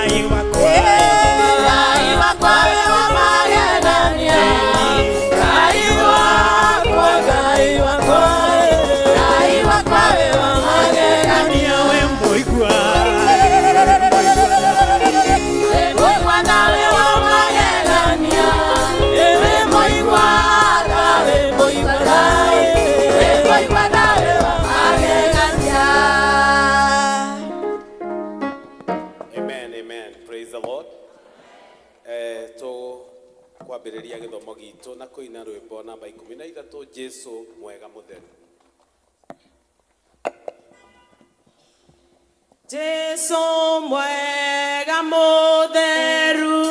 Ngai wakwa. Ngai wakwa wĩ wa magegania. Ngai wakwa, Ngai wakwa, Ngai wakwa wĩ wa magegania. We mũigua. Wĩ mũigua na wĩ wa magegania. Wĩ mũigua na wĩ mũigua na wĩ mũigua na wĩ wa magegania. Amen, amen. Praise the Lord. Tũkwambĩrĩria gĩthomo gitũ na kũina rwĩmbo namba 13, Jesu mwega mũtheru. Jesu mwega mũtheru,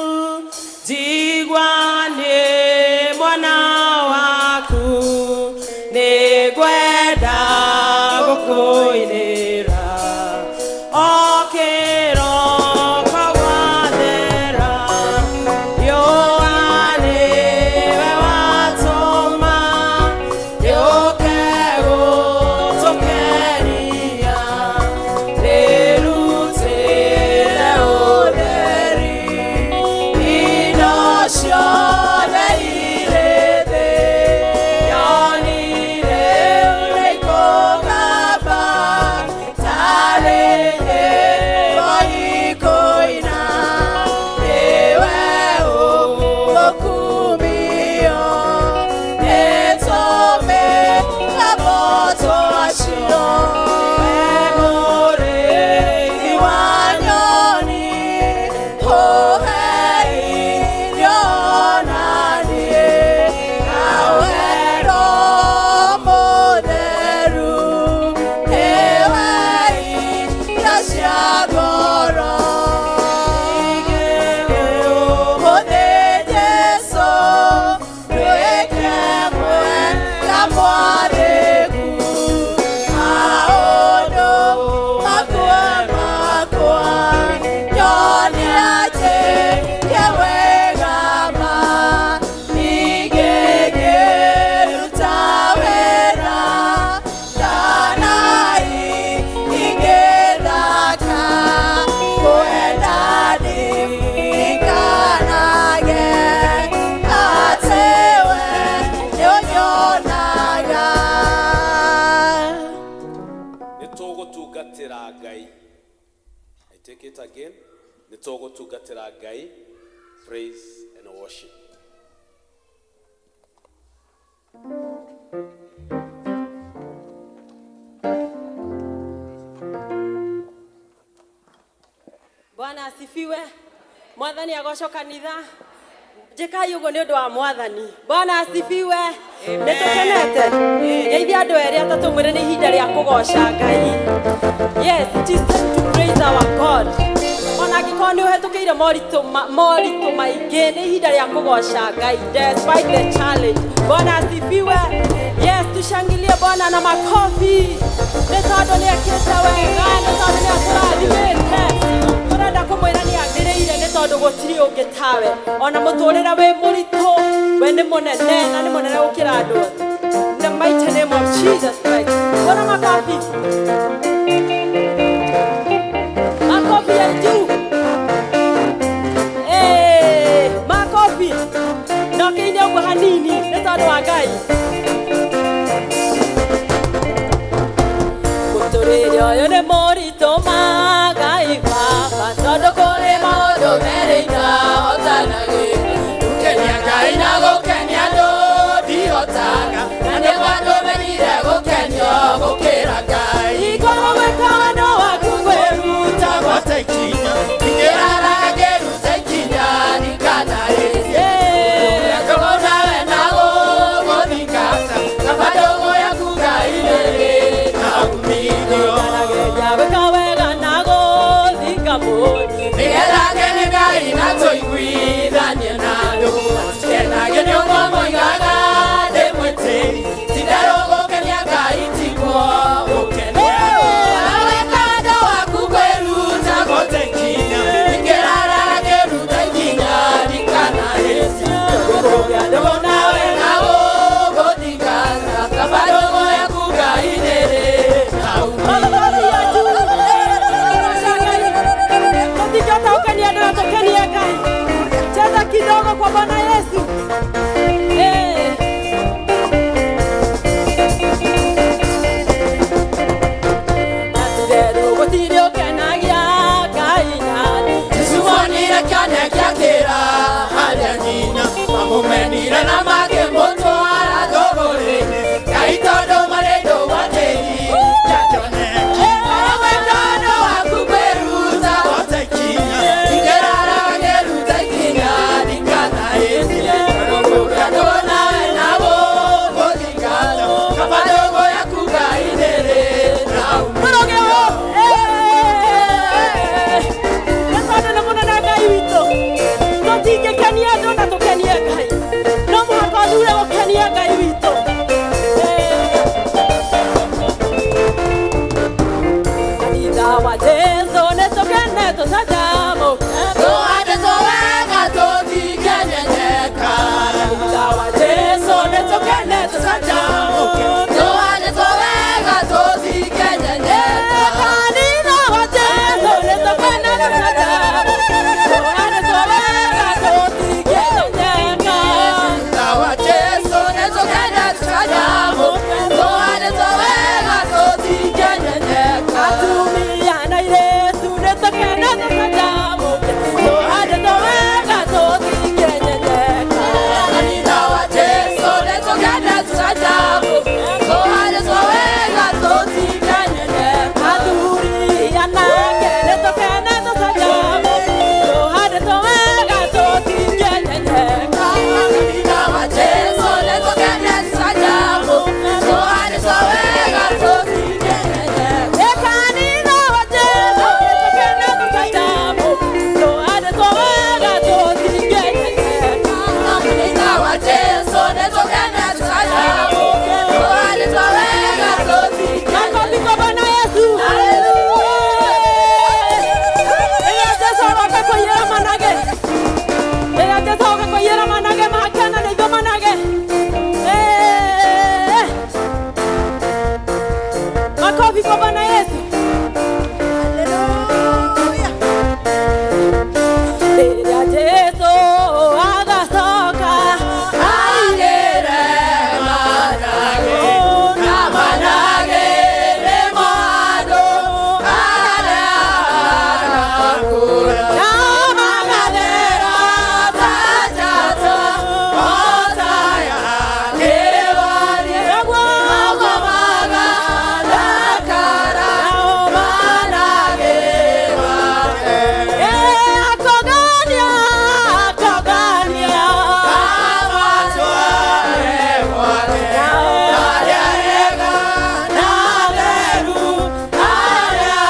njigua nĩ mwana waku, nĩngwenda gũkũinĩra o kĩroko gwathera. Riũa nĩwe watũma rĩũke gũtũkenia, rĩrutĩre ũtheri indo ciothe irĩ thĩ. Nyonire nĩikũgamba tarĩ nyĩmbo ikũina, nĩwe ũgũkumio nĩ tũmĩgambo twacio. We mũrĩithi wa nyoni, ũhe irio na niĩ nawe Roho Mũtheru, nĩwe irio cia ngoro. Ũmũthĩ Jesũ nduĩke mwega mwathĩku, maũndũ makwa makwa nyonia njĩke wega ma, ningĩ ngĩruta wĩra kana ingĩthaka, kwenda ndirikanage atĩ we nĩũnyonaga. Nĩ tũgũtungatĩra Ngai. I take it again. Nĩ tũgũtungatĩra Ngai. Praise and worship. Bwana asifiwe. Mwathani agocwo kanitha. Njĩkai ũguo nĩ ũndũ wa Mwathani. Bwana asifiwe. Nĩ tũkenete. Geithia andũ erĩ atatũ mwĩre nĩ ihinda rĩa kũgoca Ngai. Yes, it is time to praise our God. Ona angĩkorwo nĩ ũhetũkĩire moritũ maingĩ, nĩ ihinda rĩa kũgoca Ngai despite the challenge. Bwana asifiwe. Yes, tushangilie Bwana na makofi. Nĩ tondũ nĩ ekĩte wega, nĩ tondũ nĩ atũrathimĩte. Tũrenda kũmwĩra nĩ agĩrĩire nĩ tondũ gũtirĩ ũngĩ tawe. Ona mũtũrĩre wĩ mũritũ, we nĩ mũnene na nĩ mũnene gũkĩra andũ othe. In the mighty name of Jesus Christ. Bwana makofi. Makofi ya juu. Makofi. No kĩine ũguo hanini nĩ tondũ wa Ngai. Mũtũrĩre ũyũ nĩ mũritũ ma Ngai Baba, tondũ kũrĩ maũndũ merĩ itahotana gwĩka. Gũkenia Ngai na gũkenia andũ ndihotaga, na nĩguo andũ menyire gũkenio gũkĩra Ngai. Ikorwo gwĩka wendo waku Kwĩruta gwata ikinya, ingĩrara ngĩruta ikinya ndikanahĩtie. Ngorwo nawe na gũgũthingata, kaba ndũgũ yaku Ngai nĩrĩ na uumithio. Nganageria gwĩka wega na gũthinga mũri. Nĩgetha ngene Ngai na tũiguithanie na andũ, matikenage nĩ ũguo moigaga ndĩ mwĩtĩi, ti-itherũ gũkenia Ngai tiguo gũkenia andũ. Weka wendo waku kwĩruta gwata ikinya, ingĩrara ngĩruta ikinya ndikanahĩtie. Ndũgũ nawe Na gũgũthingata, kaba ndũgũ yaku Ngai nĩrĩ na uumithio. Makofi ya juu. kwa Bwana Yesu. Eh. Atitherũ gũtirĩ ũkenagia Ngai na Jesu onire kĩoneki akĩra arĩa nyina mamũmenire na makĩmũtwara thũgũrĩ-inĩ Ngai tondũ marĩ ndũgũ atĩri kĩa kĩoneki Awe tondũ waku kwĩruta hote ikinya ingĩrara ngĩruta ikinya ndikanaĩtie Gũkũria ndũgũ nawe na gũgũthingata kaba ndũgũ yaku Ngai nĩrĩ na Mũrũge umithio. ũũ. Eh. Nĩ tondũ nĩ mũnene Ngai witũ. Tũtingĩkenia andũ na tũkenie Ngai. No mũhaka ũthure gũkenia Ngai witũ. Eh. Kanitha wa Jesũ nĩ tũkene tũcanjamũke. Tũhandĩtwo wega tũtingĩnyenyeka. Kanitha wa Jesũ nĩ tũkene tũcanjamũke. Tũhandĩtwo wega tũtingĩnyenyeka. Kanitha wa Jesũ nĩ tũkene tũcanjamũke. Tũhandĩtwo wega tũtingĩnyenyeka. Kanitha wa Jesũ nĩ tũkene tũcanjamũke. Tũhandĩtwo wega tũtingĩnyenyeka. Atumia na airĩtu nĩ tũkene tũcanjamũke. Tũhandĩtwo wega tũtingĩnyenyeka. Kanitha wa Jesũ nĩ tũkene tũcanjamũke. Tũhandĩtwo wega tũtingĩnyenyeka. Athuri anake nĩ tũkene tũcanjamũke. Tũhandĩtwo wega tũtingĩnyenyeka. Kanitha wa Jesũ nĩ tũkene tũcanjamũke. Tũhandĩtwo wega tũtingĩnyenyeka. Kanitha wa Jesũ nĩ tũkene tũcanjamũke. Tũhandĩtwo wega tũtingĩnyenyeka. Kanitha wa Jesũ nĩ tũkene tũcanjamũke. Tũhandĩtwo wega tũtingĩnyenyeka. Makofi kwa Bwana Yesu. Rĩrĩa Jesũ aroka kũiyĩra manage. Rĩrĩa Jesũ aroka kũiyĩra manage makena nĩ ithuĩ manage. Eh. Makofi kwa Bwana Yesu. Hallelujah. Rĩrĩa Jesũ agacoka Aigĩre manage, na manage nĩmo andũ arĩa agakũra. na Magathera ta njata, o ta ya kĩwarie. Nĩguo Magomaga ndakara, manage make. Eh, akogania, akogania. Amatware gwake, arĩa ega na atheru, arĩa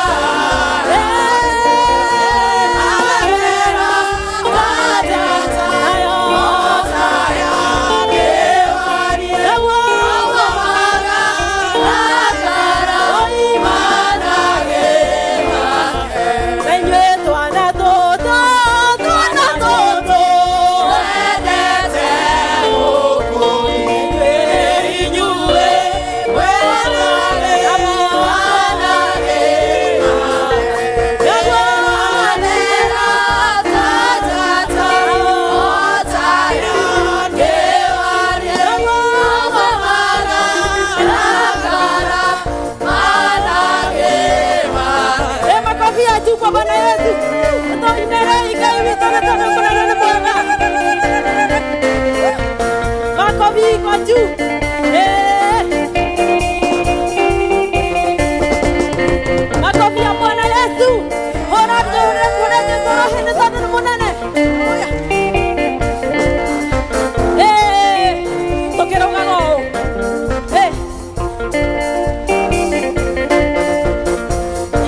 Kwa Bwana Yesu. Tũinĩrei Ngai witũ nĩ tondũ mũnene nĩ mwega. Makofi kwa juu. Eh. Makofi ya Bwana Yesu. Hũra tũhũre kũrĩa Jesũ roho nĩ tondũ nĩ mũnene. Eh, tũkĩrũgaga ũũ. Eh.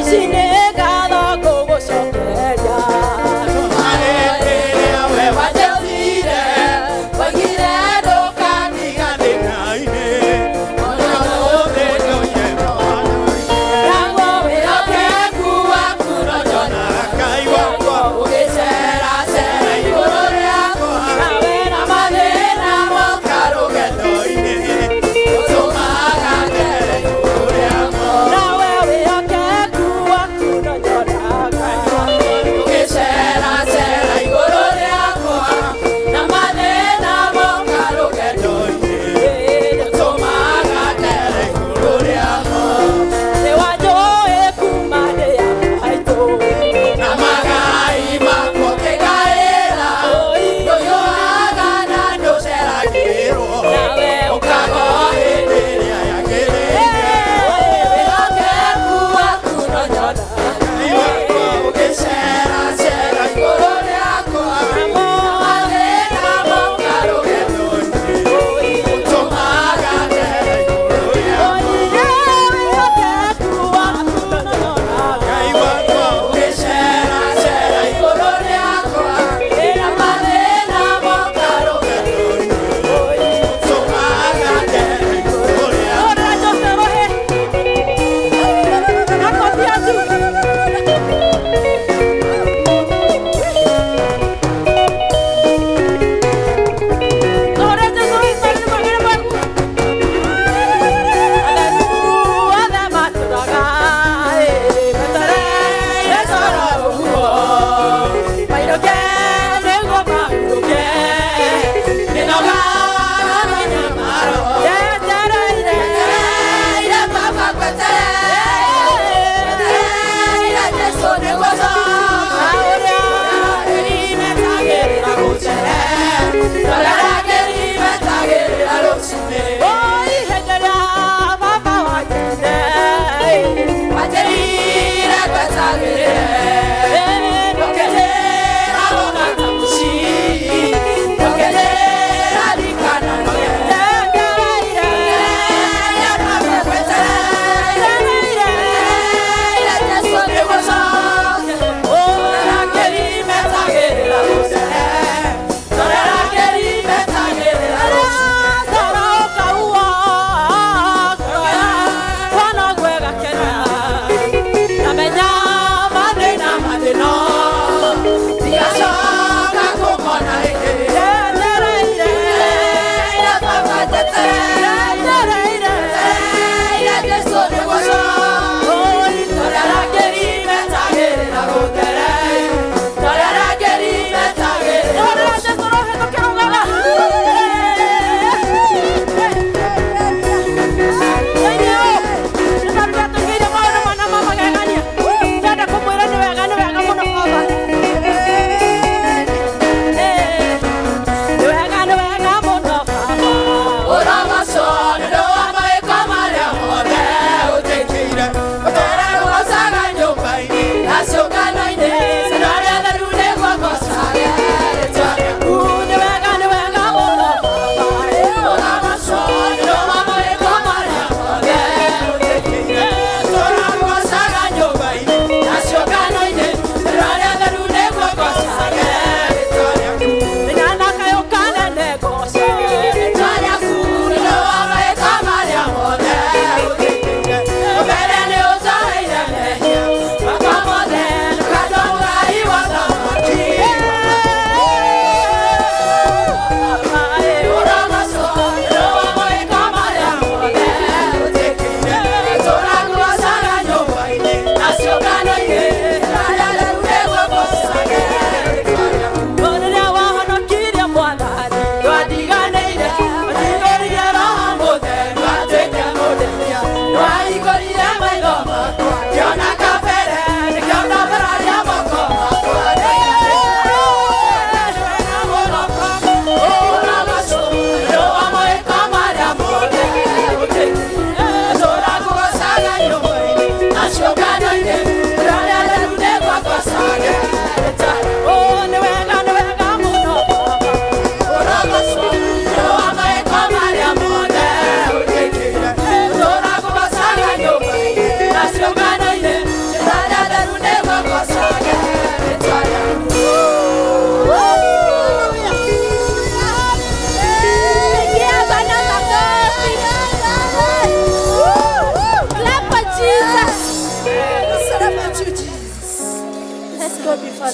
Ici nĩ ngatho ngũgũcokeria. Nagwo wĩra Ũgĩcera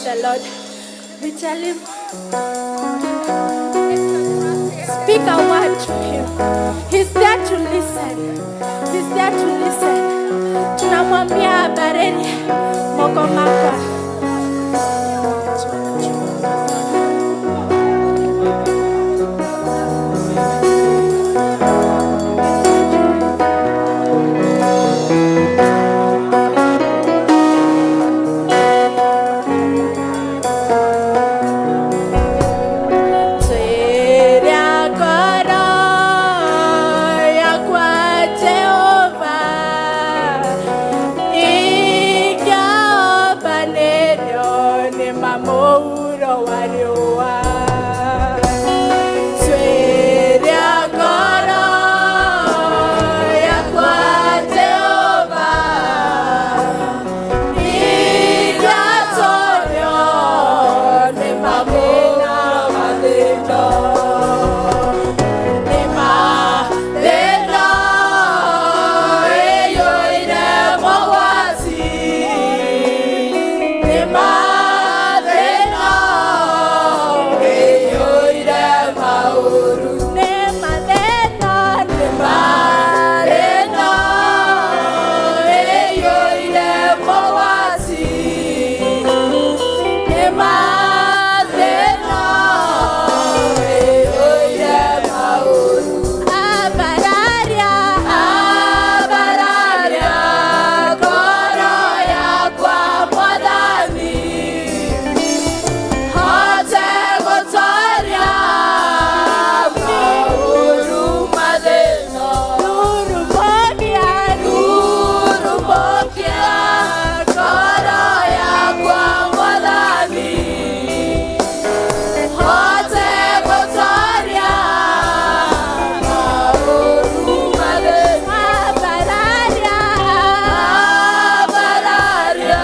the Lord. We tell him, speak a word to him. He's there to listen. He's there to listen. Tunamwambia bareni moko makwa. Tweria ngoro yakwa Jehova, ingĩombanĩrio nĩ mamũhuro wa riũa. Tweria ngoro yakwa Jehova, ingĩatorio nĩ mathĩna mathĩna. Nĩ mathĩna ĩiyũire mogwati, nĩ mathĩna ĩiyũire maũru, nĩ mathĩna, nĩ mathĩna ĩiyũire mogwati, nĩ mathĩna ĩiyũire maũru. Ambararia, ambararia ngoro yakwa Mwathani, hote gũtooria maũru mathĩna. Rurumũkia, rurumũkia ngoro yakwa Mwathani, hote gũtooria maũru mathĩna. Ambararia, ambararia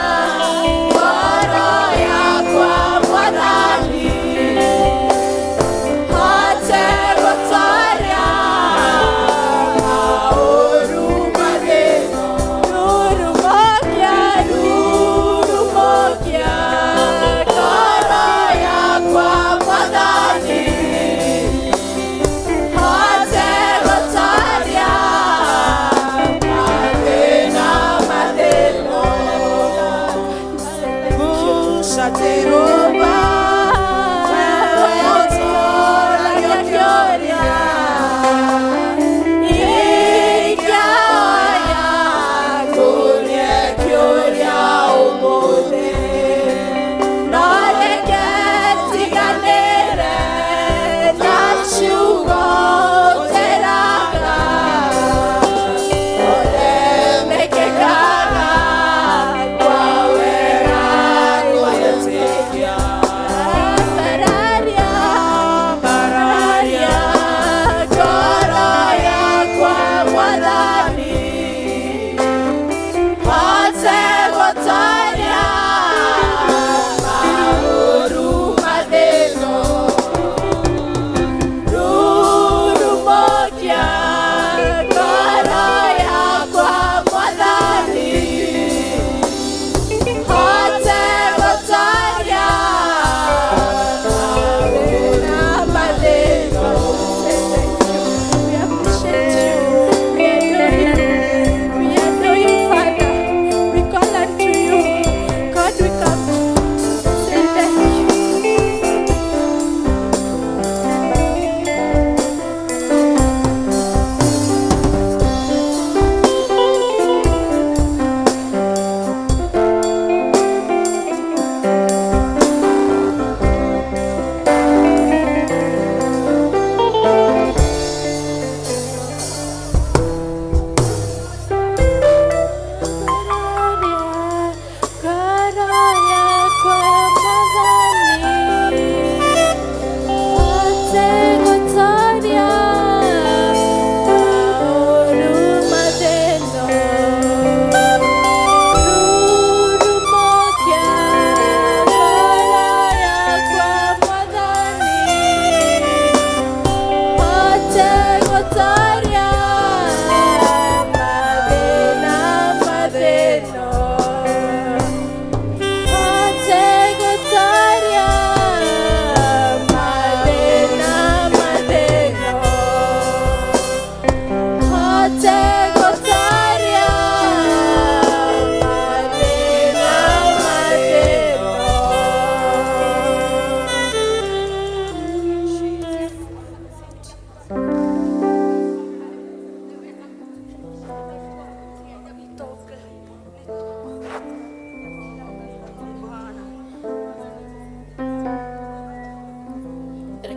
ngoro yakwa Mwathani, hote gũtooria maũru mathĩna. Rurumũkia, rurumũkia ngoro yakwa Mwathani, hote gũtooria mathĩna mathĩna. Guca Jehova, wewe ũtooragia kĩũria. Ingĩoya kũrie kĩũria ũmũthĩ, no reke njiganĩre na ciugo njĩraga, ũremekekaga kwa wega gwĩtĩkia.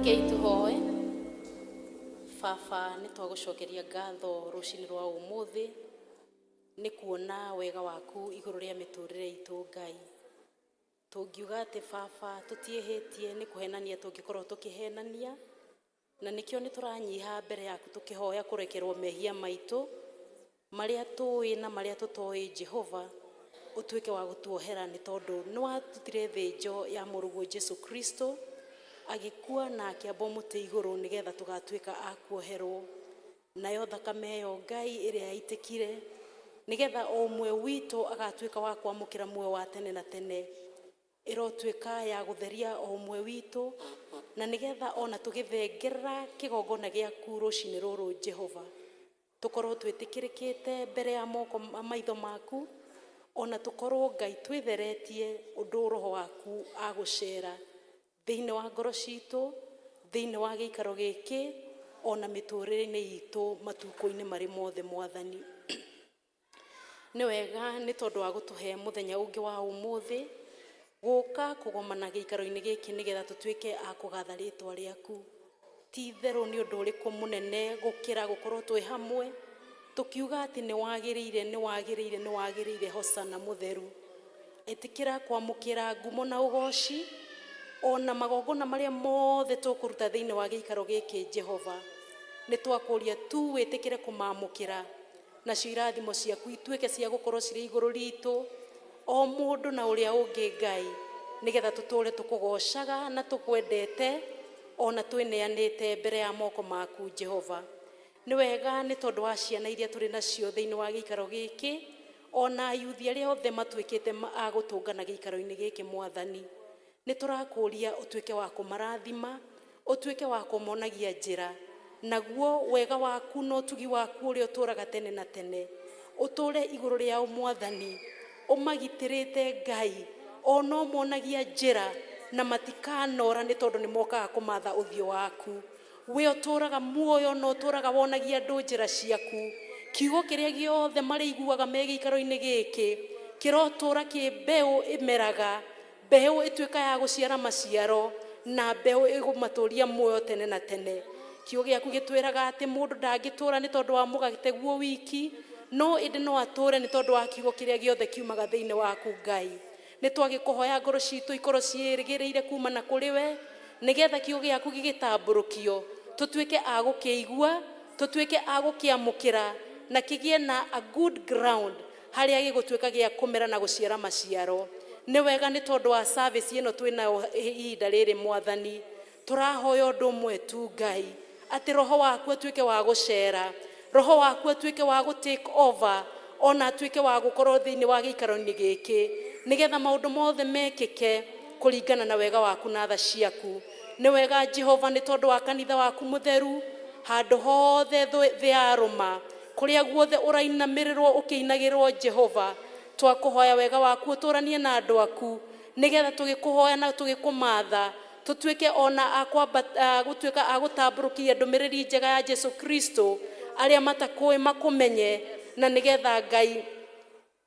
Rekei tũhoe. Baba, nĩ twagũcokeria ngatho rũcinĩ rwa ũmũthĩ nĩ kuona wega waku igũrũ rĩa mĩtũrĩre itũ. Ngai, tũngiuga atĩ Baba tũtiĩhĩtie, nĩ kũhenania tũngĩkorwo tũkĩhenania, na nĩkĩo nĩ tũranyiha mbere yaku tũkĩhoya kũrekerwo mehia maitũ marĩa tũĩ na marĩa tũtoĩ. Jehova, ũtuĩke wa gũtuohera nĩ tondũ nĩ watutire thĩnjo ya mũrũguo Jesu Kristo, agĩkua na akĩambwo mũtĩ igũrũ nĩgetha tũgatuĩka a kuoherwo. Nayo thakame ĩyo, Ngai, ĩrĩa yaitĩkire nĩgetha o ũmwe witũ agatuĩka wa kwamũkĩra muoyo wa tene na tene, ĩrotuĩka ya gũtheria o ũmwe witũ, na nĩgetha ona tũgĩthengerera kĩgongona gĩaku rũcinĩ rũrũ, Jehova, tũkorwo twĩtĩkĩrĩkĩte mbere ya moko maitho maku, ona tũkorwo, Ngai, twĩtheretie ũndũ roho waku agũcera thĩinĩ wa ngoro citũ, thĩinĩ wa gĩikaro gĩkĩ, ona mĩtũrĩre-inĩ itũ matukũ-inĩ marĩ mothe. Mwathani, nĩ wega nĩ tondũ wa gũtũhe mũthenya ũngĩ wa ũmũthĩ gũka kũgomana gĩikaro-inĩ gĩkĩ nĩgetha tũtuĩke a kũgatha rĩtwa rĩaku. Ti itherũ nĩ ũndũ ũrĩkũ mũnene gũkĩra gũkorwo twĩ hamwe tũkiuga atĩ nĩ wagĩrĩire, nĩ wagĩrĩire, nĩ wagĩrĩire? Hosana mũtheru, ĩtĩkĩra kwamũkĩra ngumo na ũgoci ona magongona marĩa mothe tũkũruta thĩinĩ wa gĩikaro gĩkĩ. Jehova, nĩ twakũria tu wĩtĩkĩre kũmamũkĩra, nacio irathimo ciaku ituĩke cia gũkorwo cirĩ igũrũ ritũ o mũndũ na ũrĩa ũngĩ, Ngai, nĩgetha tũtũre tũkũgocaga na tũkwendete ona twĩneanĩte mbere ya moko maku. Jehova, nĩ wega nĩ tondũ wa ciana iria tũrĩ nacio thĩinĩ wa gĩikaro gĩkĩ, ona ayuthi arĩa othe matuĩkĩte a gũtũngana gĩikaro-inĩ gĩkĩ. Mwathani, nĩ tũrakũria ũtuĩke wa kũmarathima, ũtuĩke wa kũmonagia njĩra, naguo wega waku na ũtugi waku ũrĩa ũtũraga tene na tene ũtũre igũrũ rĩao. Mwathani, ũmagitĩrĩte, Ngai, ona ũmonagia njĩra na matikanora nĩ tondũ nĩ mokaga kũmatha ũthiũ waku. We ũtũraga muoyo na ũtũraga wonagia andũ njĩra ciaku. Kiugo kĩrĩa gĩothe marĩiguaga me gĩikaro-inĩ gĩkĩ kĩrotũra kĩ mbeũ ĩmeraga, mbeũ ĩtuĩka ya gũciara maciaro, na mbeũ ĩgũmatũria muoyo tene na tene. Kiugo gĩaku gĩtwĩraga atĩ mũndũ ndangĩtũra nĩ tondũ wa mũgate guo wiki, no ĩndĩ no atũre nĩ tondũ wa kiugo kĩrĩa gĩothe kiumaga thĩinĩ waku. Ngai, nĩ twagĩkũhoya ngoro citũ ikorwo ciĩrĩgĩrĩire kumana kũrĩ we, nĩgetha kiugo gĩaku gĩgĩtambũrũkio tũtuĩke a gũkĩigua, tũtuĩke a gũkĩamũkĩra, na kĩgĩe na a good ground harĩa gĩgũtuĩka gĩa kũmera na gũciara maciaro. Nĩ wega nĩ tondũ wa service ĩno twĩnayo ihinda rĩrĩ. Mwathani, tũrahoya ũndũ ũmwe tu, Ngai, atĩ roho waku atuĩke wa gũcera, roho waku atuĩke wa gũ take over, ona atuĩke wa gũkorwo thĩinĩ wa gĩikaro-inĩ gĩkĩ, nĩgetha maũndũ mothe mekĩke kũringana na wega waku na tha ciaku. Nĩ wega, Jehova, nĩ tondũ wa kanitha waku mũtheru handũ hothe thĩ yarũma, kũrĩa guothe ũrainamĩrĩrwo ũkĩinagĩrwo. Jehova, twakũhoya wega waku ũtũranie na andũ aku, nĩgetha tũgĩkũhoya na tũgĩkũmatha tũtuĩke ona a gũtuĩka a gũtambũrũkia ndũmĩrĩri njega ya Jesu Kristo, arĩa matakũĩ makũmenye, na nĩgetha, Ngai,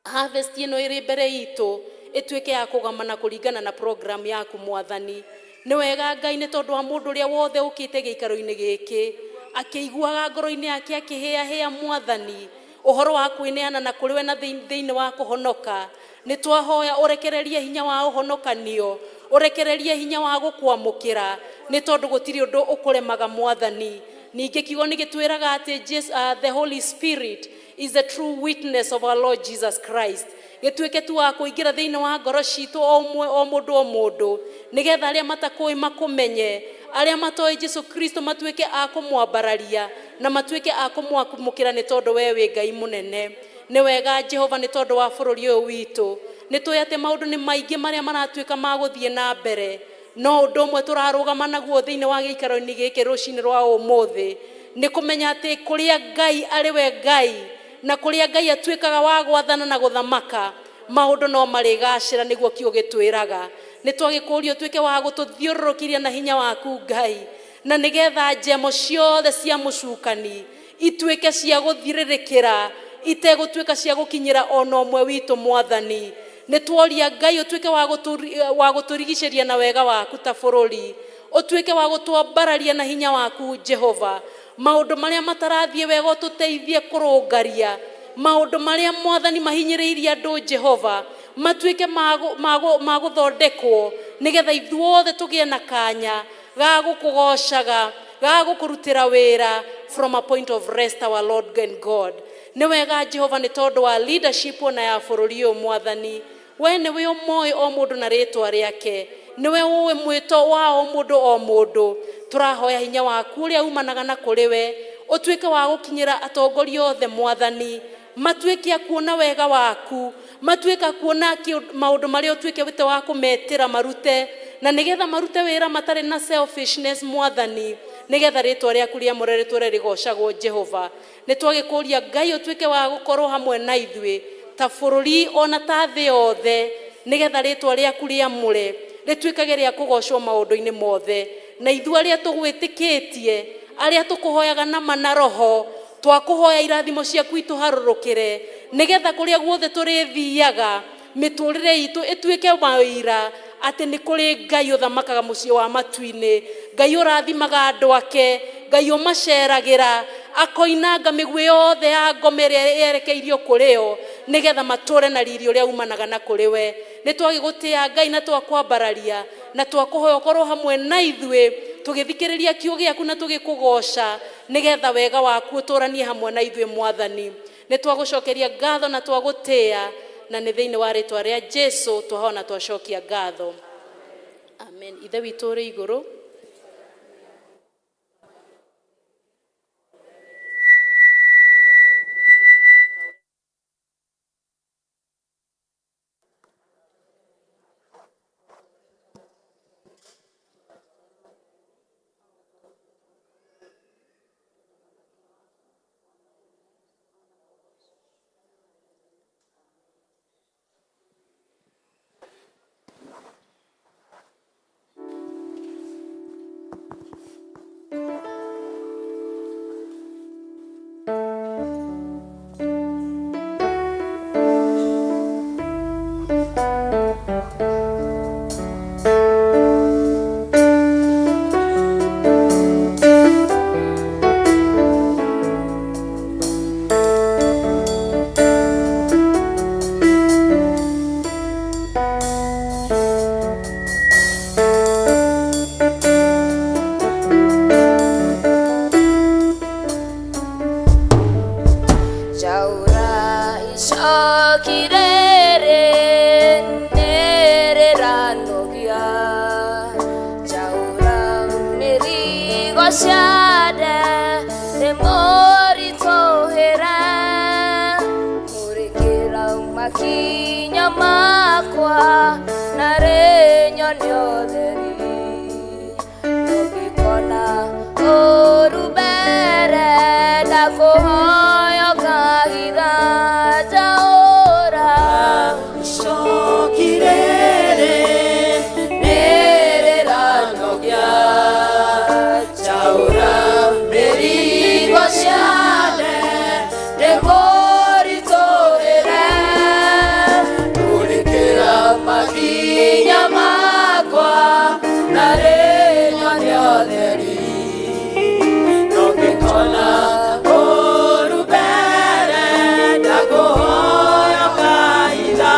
harvest ĩno ĩrĩ mbere itũ ĩtuĩke ya kũgamana kũringana na program yaku. Mwathani, nĩ wega, Ngai, nĩ tondũ wa mũndũ ũrĩa wothe ũkĩte gĩikaro-inĩ gĩkĩ akĩiguaga ngoro-inĩ yake akĩhĩahĩa, Mwathani, ũhoro wa kwĩneana na kũrĩ we na thĩinĩ wa kũhonoka. Nĩ twahoya ũrekererie hinya wa ũhonokanio, ũrekererie hinya wa gũkwamũkĩra, nĩ tondũ gũtirĩ ũndũ ũkũremaga. Mwathani, ningĩ kiugo nĩ gĩtwĩraga atĩ the Holy Spirit is the true witness of our Lord Jesus Christ. Gĩtuĩke tu wa kũingĩra thĩinĩ wa ngoro citũ, o ũmwe, o mũndũ, o mũndũ, nĩgetha arĩa matakũĩ makũmenye, arĩa matoĩ Jesu Kristo matuĩke a kũmwambararia na matuĩke a kũmwamũkĩra, nĩ tondũ we wĩ Ngai mũnene. Nĩ wega, Jehova, nĩ tondũ wa bũrũri ũyũ witũ. Nĩ tũĩ atĩ maũndũ nĩ maingĩ marĩa maratuĩka ma gũthiĩ na mbere, no ũndũ ũmwe tũrarũgama naguo thĩinĩ wa gĩikaro-inĩ gĩkĩ rũcinĩ rwa ũmũthĩ nĩ kũmenya atĩ kũrĩa Ngai arĩ we Ngai, na kũrĩa Ngai atuĩkaga wa gwathana na gũthamaka, maũndũ no marĩgacĩra, nĩguo kiugo gĩtwĩraga. Nĩ twagĩkũria ũtuĩke wa gũtũthiũrũrũkĩria na hinya waku, Ngai, na nĩgetha njemo ciothe cia mũcukani ituĩke cia gũthirĩrĩkĩra, itegũtuĩka cia gũkinyĩra ona ũmwe witũ. Mwathani, nĩ tworia, Ngai, ũtuĩke wa gũtũrigicĩria na wega waku ta bũrũri. Ũtuĩke wa gũtwambararia na hinya waku Jehova. Maũndũ marĩa matarathiĩ wega ũtũteithie kũrũngaria. Maũndũ marĩa Mwathani mahinyĩrĩirie andũ Jehova matuĩke ma gũthondekwo nĩgetha ithuothe tũgĩe na kanya ga gũkũgocaga, ga gũkũrutĩra wĩra from a point of rest, our Lord and God. Nĩ wega Jehova nĩ tondũ wa leadership ona ya bũrũri ũyũ Mwathani. We nĩwe ũmoĩ o mũndũ na rĩtwa rĩake, nĩwe ũĩ mwĩto wa o mũndũ o mũndũ. Tũrahoya hinya waku ũrĩa umanaga na kũrĩ we ũtuĩke wa gũkinyĩra atongoria othe Mwathani, matuĩke a kuona wega waku, matuĩke a kuona maũndũ marĩa ũtuĩke wĩte wa kũmetĩra marute, na nĩgetha marute wĩra matarĩ na selfishness Mwathani, nĩgetha rĩtwa rĩaku rĩamũre rĩtũre rĩgocagwo Jehova. Nĩ twagĩkũria Ngai ũtuĩke wa gũkorwo hamwe na ithuĩ ta bũrũri ona ta thĩ yothe, nĩgetha rĩtwa rĩaku rĩamũre rĩtuĩkage rĩa kũgocwo maũndũ-inĩ mothe. Na ithuĩ arĩa tũgwĩtĩkĩtie, arĩa tũkũhoyaga nama na roho, twakũhoya irathimo ciaku itũharũrũkĩre, nĩgetha kũrĩa guothe tũrĩthiaga mĩtũrĩre itũ ĩtuĩke mawĩira atĩ nĩ kũrĩ Ngai ũthamakaga mũciĩ wa matu-inĩ, Ngai ũrathimaga andũ ake, Ngai ũmaceragĩra akoinanga mĩguĩ yothe ya ngoma ĩrĩa yerekeirio kũrĩ o, nĩgetha matũre na riri ũrĩa umanaga na kũrĩ we. Nĩ twagĩgũtĩa Ngai na twakwambararia na twakũhoya ũkorwo hamwe na ithuĩ tũgĩthikĩrĩria kiugo gĩaku na tũgĩkũgoca, nĩgetha wega waku ũtũranie hamwe na ithuĩ Mwathani. Nĩ twagũcokeria ngatho na twagũtĩa, na nĩ thĩinĩ wa rĩtwa rĩa Jesu twahoya na twacokia ngatho, amen. Ithe witũ ũrĩ igũrũ, Njaũra icokirere nĩrĩranogia, njaũra mĩrigo ciande nĩ mũritũhĩre, mũrĩkĩra makinya makwa narĩ nyone ũtheri, ngĩkona ũru mbere ndakũhoya ũkahitha. Njaũra Icokirere nĩrĩranogia, njaũra mĩrigo ciande nĩ mũritũhĩre, mũrĩkĩra makinya makwa narĩ nyone ũtheri, no ngĩkona ũru mbere ndakũhoya ũkahitha.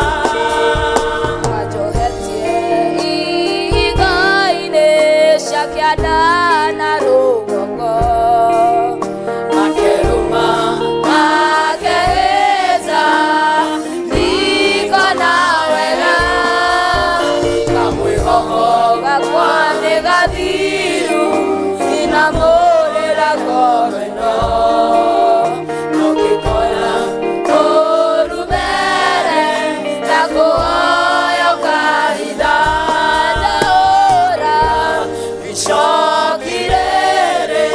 Wanjohetie ihiga-inĩ cia kĩanda na rũgongo, Makeruma makehĩta ndikona wega, kamwĩhoko gakwa nĩ gathiru ndinamũrĩra ngoro ĩno, no ngĩkona ũru mbere ndakũhoya ũkahitha. Njaũra icokirere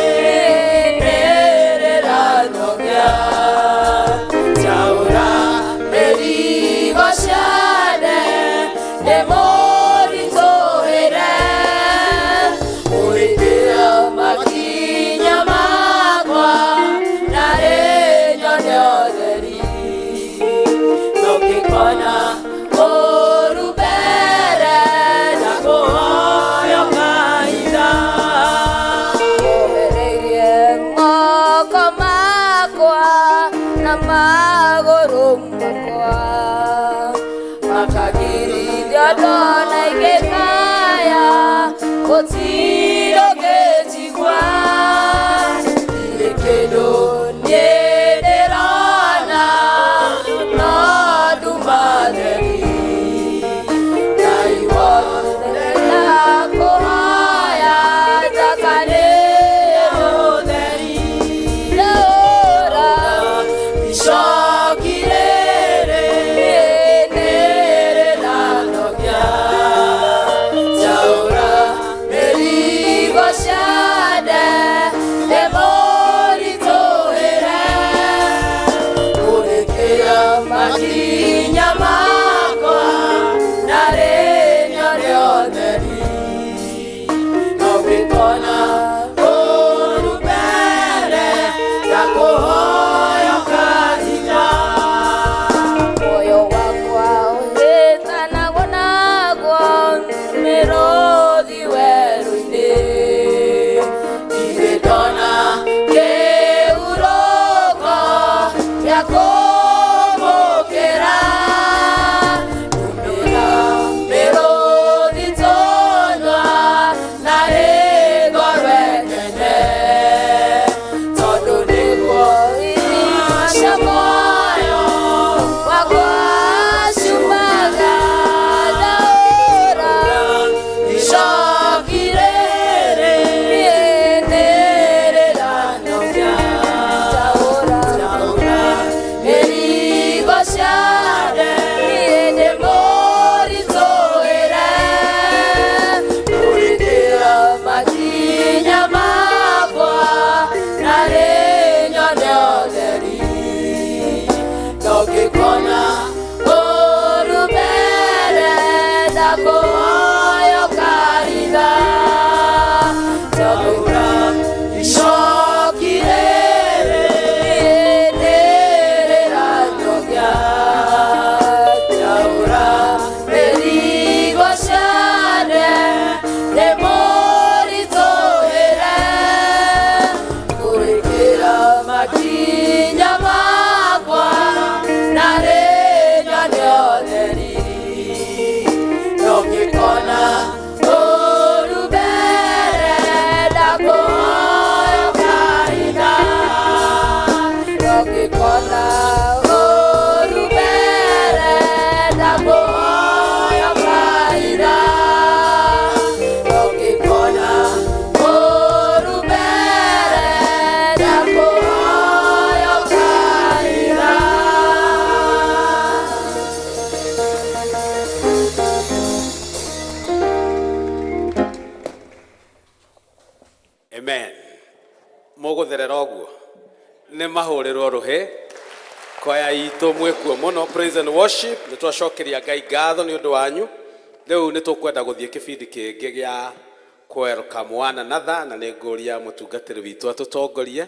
nĩrĩranogia, njaũra mĩrigo ciande nĩ mũritũhĩre, mũrĩkĩra makinya Gũtirĩ ũngĩnjigua, ndirĩ kĩndũ niĩ ndĩrona no nduma theri. Ngai wothe ndakũhoya njakanĩre ũtheri. Ndaũra icoki rĩrĩ nĩrĩranogia. Njaũra mĩrigo ciande ndĩmũritũhĩre. Kũrĩkĩra makinya makwa narĩ nyone ũtheri. No ngĩkona ũũru mbere ndakũhoya ũkahinya. Muoyo wakwa ũhĩtanagwo naguo mĩrũthi werũ-inĩ. Ndirĩ ndona kĩhurũko gĩa kũmũkĩra. Ndũmĩra mĩrũthi tũnua narĩ ngorwo ĩkene. Tondũ nĩguo irio cia muoyo wakwa ciumaga. Ndaũra icoki rĩrĩ nĩrĩranogia. Njaũra mĩrigo ciande ndĩmũritũhĩre. Kũrĩkĩra makinya makwa narĩ nyone ũtheri. No ngĩkona ũũru mbere ndakũhoya ũkaritha. Njaũra icoki rĩrĩ nĩrĩranogia. Njaũra mĩrigo ciande ndĩmũritũhĩre. Kũrĩkĩra makinya makwa narĩ nyone ũtheri. No ngĩkona ũũru mbere ndakũhoya ũkaritha. No ngĩkona ũũru mbere ndakũhoya ũkaritha. No ngĩkona ũũru mbere ndakũhoya ũkaritha. Amen. Mũgũtherera ũguo nĩ mahũrĩrwo rũhĩ kwaya itũ mwĩkuo mũno. Praise and worship, nĩ twacokeria Ngai ngatho nĩ ũndũ wanyu. Rĩu nĩ tũkwenda gũthiĩ kĩbindi kĩngĩ gĩa welcome one another, na nĩ ngũria mũtungatĩri witũ atũtongorie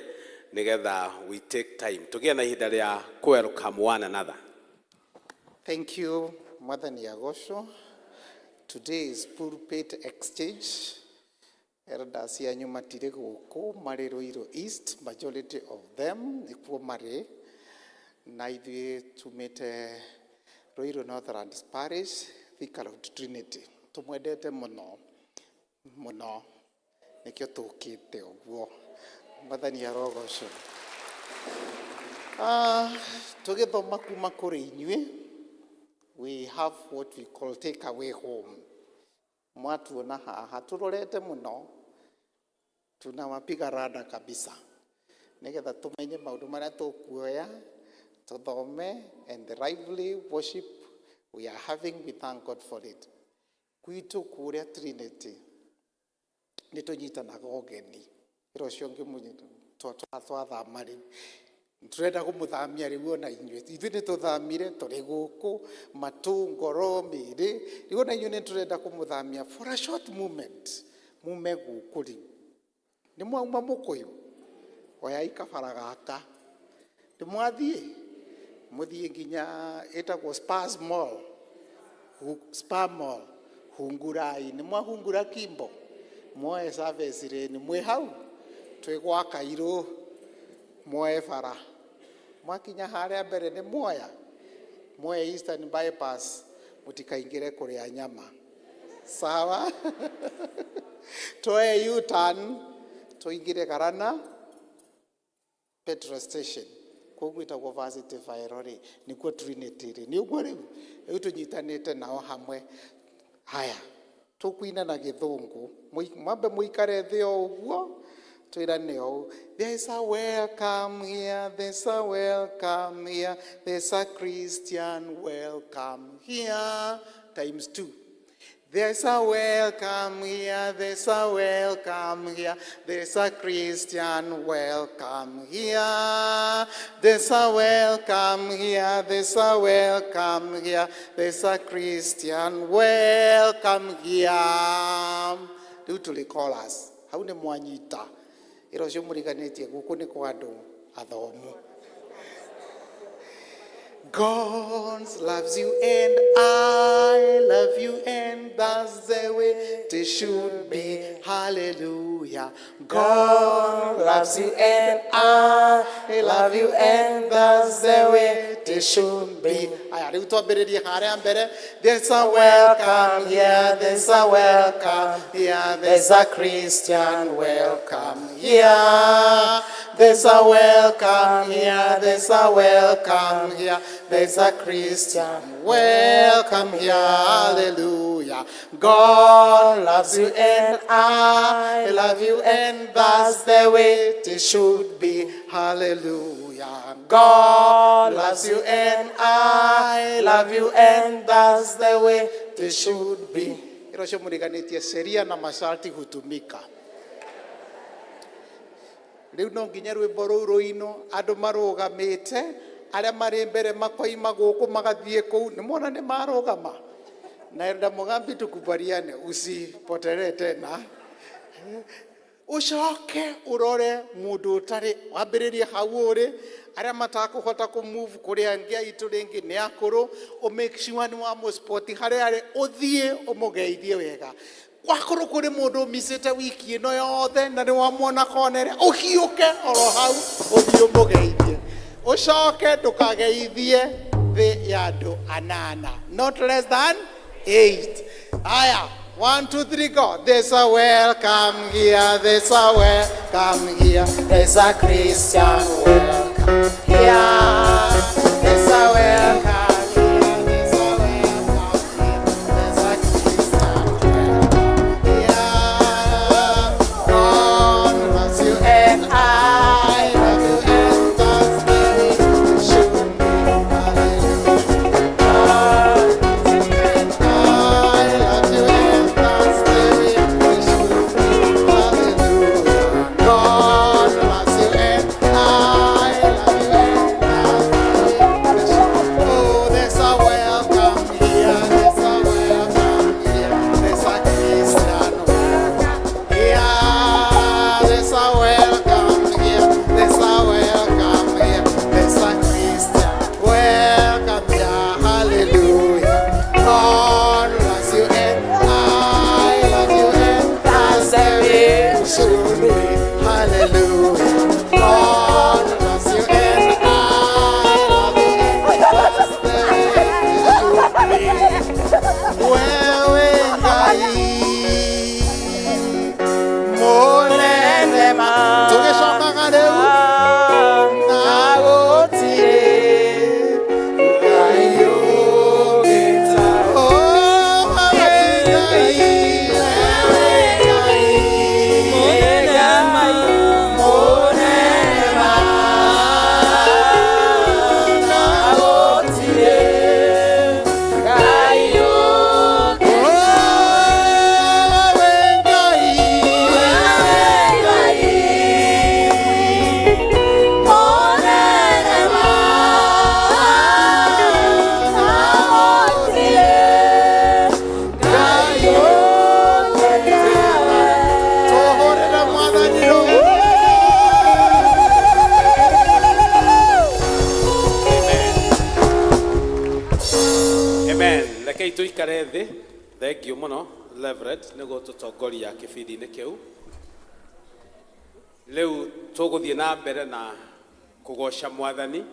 nĩgetha we take time tũgĩe na ihinda rĩa welcome one another. Thank you, Mwathani agocwo. Today is pulpit exchange. Elders yanyu matirĩ gũkũ, marĩ Ruiru East, majority of them nĩkuo marĩ. Na ithuĩ tumĩte Ruiru Northlands Parish, Thika Road Trinity. Tũmwendete mũno mũno, nĩkĩo tũkĩte ũguo. Mwathani arogocwo. Tũgĩthoma kuma kũrĩ inyuĩ, we have what we call take away home. Mwatuona haha tũrorete mũno, tunawapiga rada kabisa nĩgetha tũmenye maũndũ marĩa tũkuoya tũthome, and the lively worship we are having, we thank God for it. Gwitũ kũrĩa Trinity nĩ tũnyitanaga ũgeni. Ĩra ũcio ũngĩ twathama rĩu tũrenda kũmũthamia rĩu ona inyuĩ. Ithuĩ nĩ tũthamire, tũrĩ gũkũ matũ ngoro mĩĩrĩ. Rĩu ona inyuĩ nĩ tũrenda kũmũthamia for a short moment mume gũkũ. Rĩu nĩ mwauma mũkũyũ, oyai kabara gaka, nĩ mwathiĩ mũthiĩ nginya ĩtagwo Spurs Mall. Spar Mall, hungurai, nĩ mwahungura Kimbo, muoe service lane, mwĩ hau twĩ gwa Kairũ, muoe bara, mwakinya harĩa mbere nĩ muoya muoe Eastern Bypass, mũtikaingĩre kũrĩa nyama. Sawa. Tuoe U-turn tuingire Garana petrol station kũu gwĩtagwo Varsity Viral rĩ, nĩkuo Trinity rĩ, nĩ ũguo rĩu rĩu tũnyitanĩte nao hamwe. Haya, tũkuina na gĩthũngũ, mwambe mũikare thĩ o ũguo, twĩrane ũũ: There's a welcome here, there's a welcome here, there's a Christian welcome here, times two. There's a welcome here, there's a welcome here, there's a Christian welcome here. There's a welcome here, there's a welcome here, there's a Christian welcome here. Rĩu tũrĩ chorus, hau nĩ mwanyita. Ĩra ũcio mũriganĩtie gũkũ nĩ kwa andũ athomu. God loves you and I love you, and that's the way it should be. Hallelujah. God loves you and I love you, and that's the way it should be. Aya, rĩu twambĩrĩrie harĩa mbere. There's a welcome here, there's a welcome here, there's a Christian welcome here. There's a welcome here, there's a welcome here, there's a Christian welcome here. Hallelujah. God loves you and I love you, and that's the way it should be. Hallelujah. God loves you and I love you, and that's the way it should be. Ĩro ũcio mũriganĩtie, sheria na masharti hutumika. Rĩu no nginya rwĩmbo rũu rũinwo andũ marũgamĩte, arĩa marĩ mbere makoima gũkũ magathiĩ kũu, nĩ mona nĩ marũgama. Na Elder Mugambi, tukubaliane, usipotelee tena, ucoke urore mundu ũtarĩ wambĩrĩrie hau ũrĩ, arĩa matakũhota kũ-move kũrĩ angĩ aitũ rĩngĩ nĩ akũrũ, ũ make sure nĩ wamũ-spot harĩa arĩ, ũthiĩ ũmũgeithie wega. Wakorwo kũrĩ mũndũ ũmicĩte wiki ĩno yothe na nĩ wamwona konere, ũhiũke oro hau ũthiĩ ũmũgeithie. Ũcoke ndũkageithie thĩ ya andũ anana, not less than eight. Haya, one, two, three, go. There's a welcome here, there's a welcome here, there's a Christian welcome here. There's a welcome here, there's a welcome here, there's a Christian welcome here. God loves you and I love you, and that's the way it should be. Hallelujah. I love you and that's the way it should be. Hallelujah. God loves you and I love you, and that's the way it should be. Oh, there's a welcome here, there's a welcome here, there's a Christian welcome here. There's a welcome here, there's a welcome here, there's a Christian welcome here. Hallelujah. God loves you and I love you, and that's the way it should be. Hallelujah. God loves you and I love you, and that's the way it should be. Wewe Ngai mũnene ma, tũgĩcokaga rĩu na gũtirĩ Ngai ũngĩ ta. Oh, wewe Ngai, wewe Ngai mũnene ma, na gũtirĩ Ngai ũngĩ. Oh, wewe Ngai, wewe Ngai mũnene ma, na gũtirĩ Ngai ũngĩ tawe. Tũhũrĩre Mwathani rũhĩ. Amen. Amen. Rekei tũikare thĩ. Thank you mũno, Reverend, nĩ gũtũtongoria kĩbindi-inĩ kĩu. Rĩu tũgũthiĩ na mbere na kũgoca Mwathani,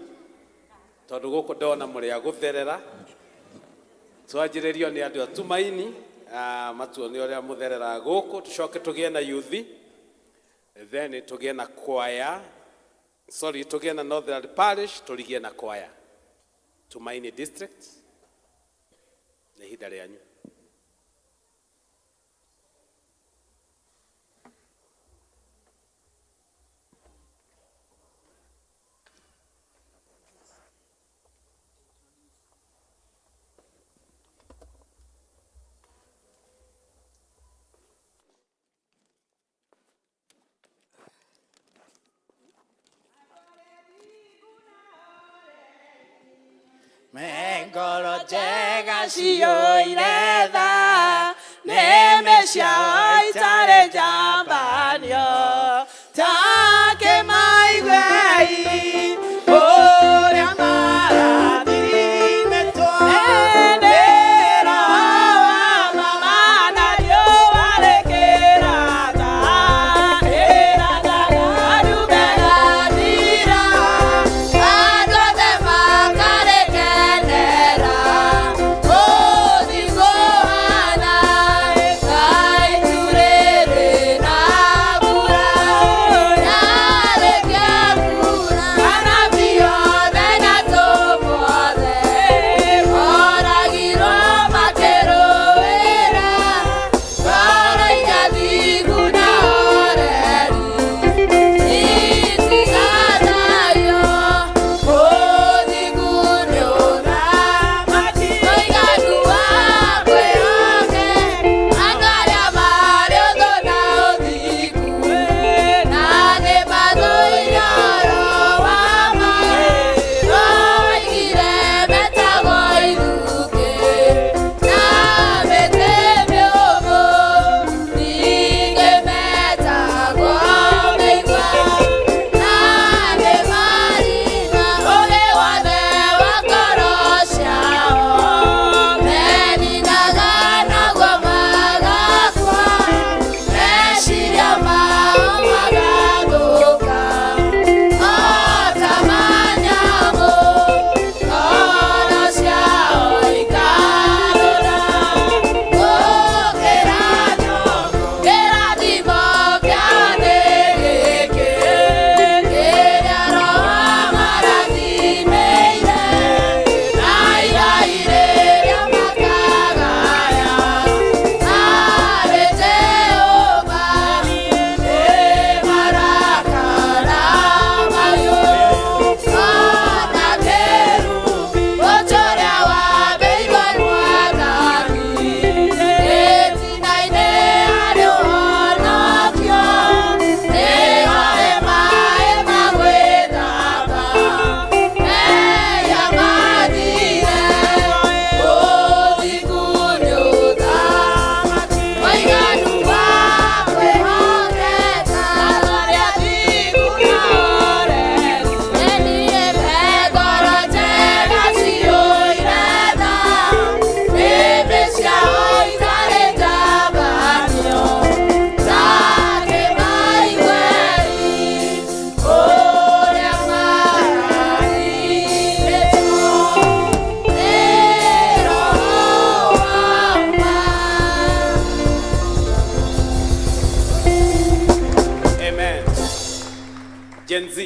tondũ gũkũ ndona mũrĩ a gũtherera. Twanjĩrĩrio nĩ andũ a Tumaini. Matuonie ũrĩa mũthereraga gũkũ, tũcoke tũgĩe na youth, then tũgĩe na choir, sorry, tũgĩe na Northern Parish, tũrigie na choir. Tumaini District, nĩ ihinda rĩanyu. Mengoro njega ciyũire tha, nĩmĩ ciao itarĩ njambanio, ta kĩmaiguei ũrĩa marathimĩtwo nĩ Roho wa mama na riũa rĩkĩratha, ĩrathaga ndumĩrathira, Andũ othe makarĩkenera, gũthiĩ kũhana ta itu rĩrĩ na mbura, yarĩkia kuura, anabii othe na atũmwo othe moragirwo makĩrũĩra ngoro iria thingu na horeri itigathario, ũthingu nĩ ũthamaki mũiganu wa kwĩhoke andũ arĩa marĩ ũthũ na ũthingu, na nĩ mathũire ũhoro wa ma. Oigire metagwo ithukĩ na mĩtĩ mĩũmũ, ningĩ metagwo mĩigua, na nĩ marima ũũgĩ wothe wa ngoro ciao, meninaga naguo magakua, meciria mao magathũka o ta ma nyamũ, ngoro ciao ikarũra gũkĩra nyongo. Kĩrathimo kĩa nĩ gĩkĩ kĩrĩa Roho amarathimĩire, na igai rĩrĩa makagaya harĩ Jehova nĩ marakara mahiũ o ta kerubi ũrĩa wambĩirwo nĩ Mwathani. Gĩtina-inĩ harĩ ũhonokio, nĩho hema ma gwĩthamba, mehia mathire, ũthingu nĩ ũthamaki mũiganu wa kwĩhokeka, andũ arĩa athingu na oreri. Niĩ he ngoro njega ciyũire tha, nĩmĩ ciao itarĩ njambanio, ta kĩmaiguei ũrĩa marathimĩtwo nĩ Roho wa ma. Amen. Gen Z,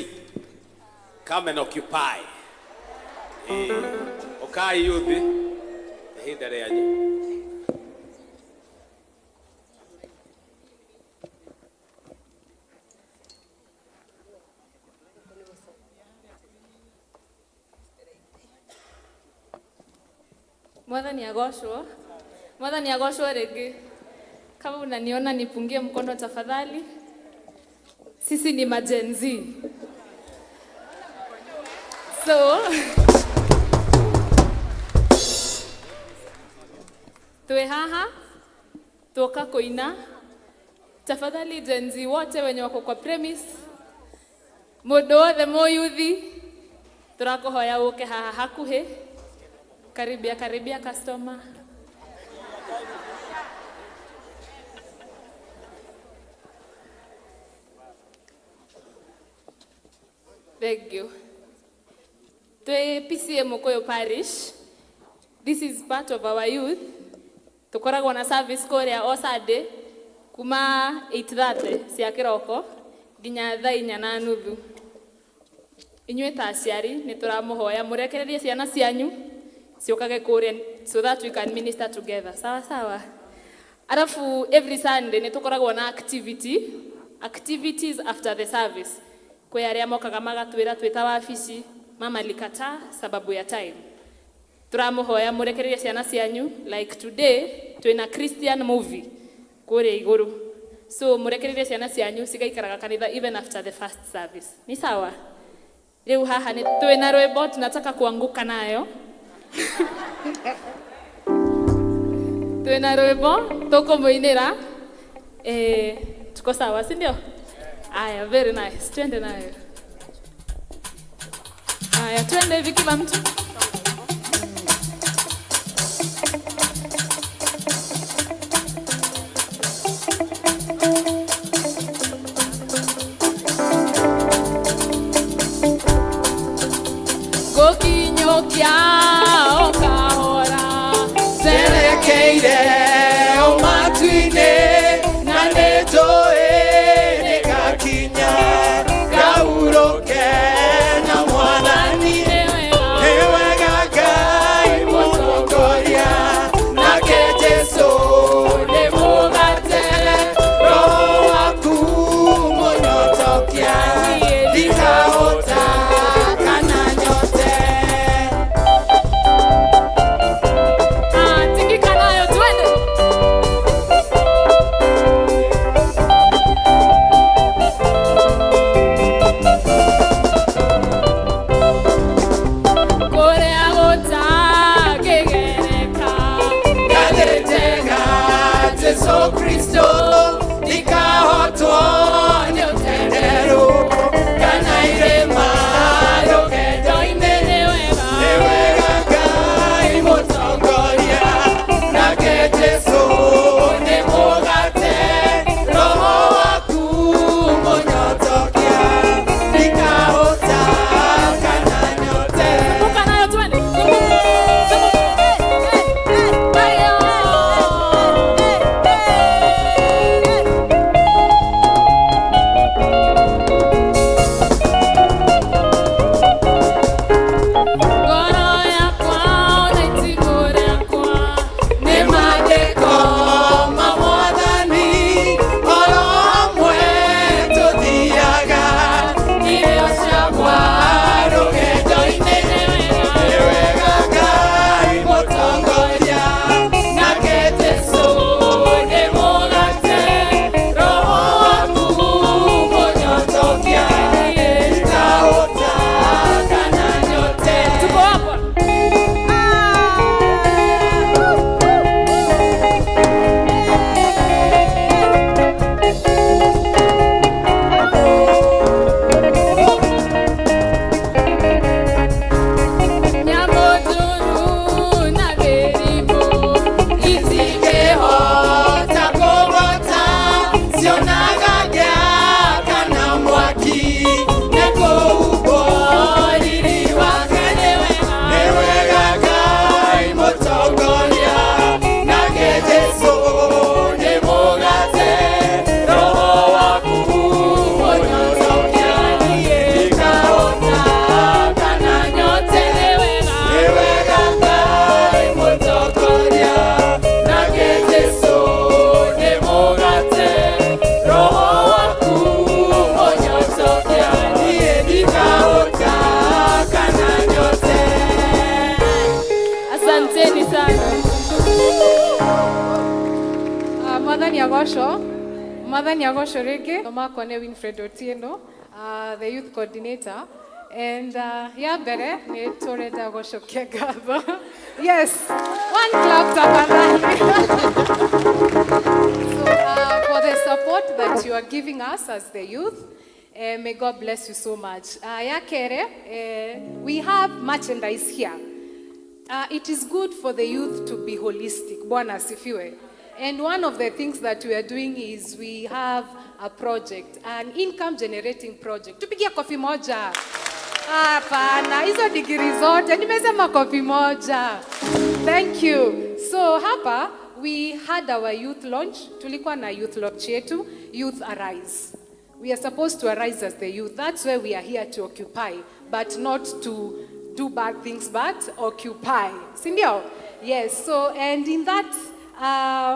come and occupy. Okai youth, ihinda rĩanyu. Mwathani agocwo. Mwathani agocwo rĩngĩ. Kama unaniona nipungie mkono tafadhali. Sisi ni ma Gen Z. So twĩ haha tuoka kuina. Tafadhali Gen Z wote wenye wako kwa premise, mũndũ wothe mũyuthi, tũrakũhoya ũke haha hakuhĩ. Karibia karibia customer. Thank you. Twĩ PCEA Mukuyu Parish. This is part of our youth. Tukoragwo na service kuria o Sunday kuma 8:30 cia kiroko nginya thaa inya na nuthu. Inyuĩ ta aciari nĩ tũramũhoya mũrekererie ciana cianyu ciũkage kũrĩa so that we can minister together. Sawa sawa. Alafu every Sunday nĩ tũkoragwo na activities after the service. Kwĩ arĩa mokaga magatwĩra twĩ ta wabici, mama likataa sababu ya time. Tũramũhoya mũrekererie ciana cianyu, like today twĩna Christian movie kũrĩa igũrũ. So mũrekererie ciana cianyu cigaikaraga kanitha even after the first service. Ni sawa? Rĩu haha nĩ twĩna rwĩmbo tunataka kuanguka nayo. Twĩna rwĩmbo tũkũmũinĩra. Tuko sawa, si ndio? Aya, very nice. Twende nayo. Aya, twende hivi kila mtu. Gokinyũkia o kahora. Njerekeire o matu-inĩ na nĩ njũĩ nĩngakinya ngahurũke na Mwathani. Nĩ wega Ngai mũtongoria, nake Jesũ nĩ mũgate, Roho waku mũnyotokia, ndikahota kana nyote. Ah, tingika nayo twende. Kũrĩa gũtangĩgereka. Ngathĩnjega Jesũ Kristo, ndikahotwo nĩ ũtenderũ kana irĩma rũgendo-inĩ. Nĩ wega Ngai mũtongoria, nake Jesũ nĩ mũgate, Roho waku mũnyotokia, ndikahota kana nyote. Zunguka nayo twende. Zunguka. Zunguka. Ayo. Ngoro yakwa ona itimũ rĩakwa. Nĩ maandĩko ma Mwathani, oro hamwe tũthiaga, irio ciakwa rũgendo-inĩ. Nĩ wega Ngai mũtongoria, nake Jesũ nĩ mũgate, Roho waku mũnyotokia, ndikahũta kana nyote. Tuko hapa. Nyamũndũrũ na mĩrimũ Itingĩhota kũgota, cionaga ngĩa kana mwaki, nĩ kũhumbwo riri wake. Nĩ wega Ngai mũtongoria, nake Jesũ nĩ mũgate, Roho waku mũnyotokia, ndikahota kana nyote. Nĩ wega Ngai mũtongoria, nake Jesũ nĩ mũgate, Roho waku mũnyotokia, niĩ ndikahota kana nyote. Asanteni sana. Mwathani agocwo, Mwathani agocwo rĩngĩ. Makwa nĩ Winfred Otieno, the youth coordinator, and ya mbere nĩ tũrenda gũcokia ngatho. Yes, one clap tafadhali. So for the support that you are giving us as the youth, may God bless you so much. Ya kerĩ, we have merchandise here. It is good for the youth to be holistic. Bwana asifiwe. And one of the things that we are doing is we have a project, an income generating project. Tupigie kofi moja. Hapana, hizo digiri zote nimesema kofi moja. Thank you. So hapa we had our youth launch. Tulikuwa na youth launch yetu, Youth Arise. We are supposed to arise as the youth. That's where we are here to occupy, but not to do bad things, but occupy. Si ndio? Yes, so and in that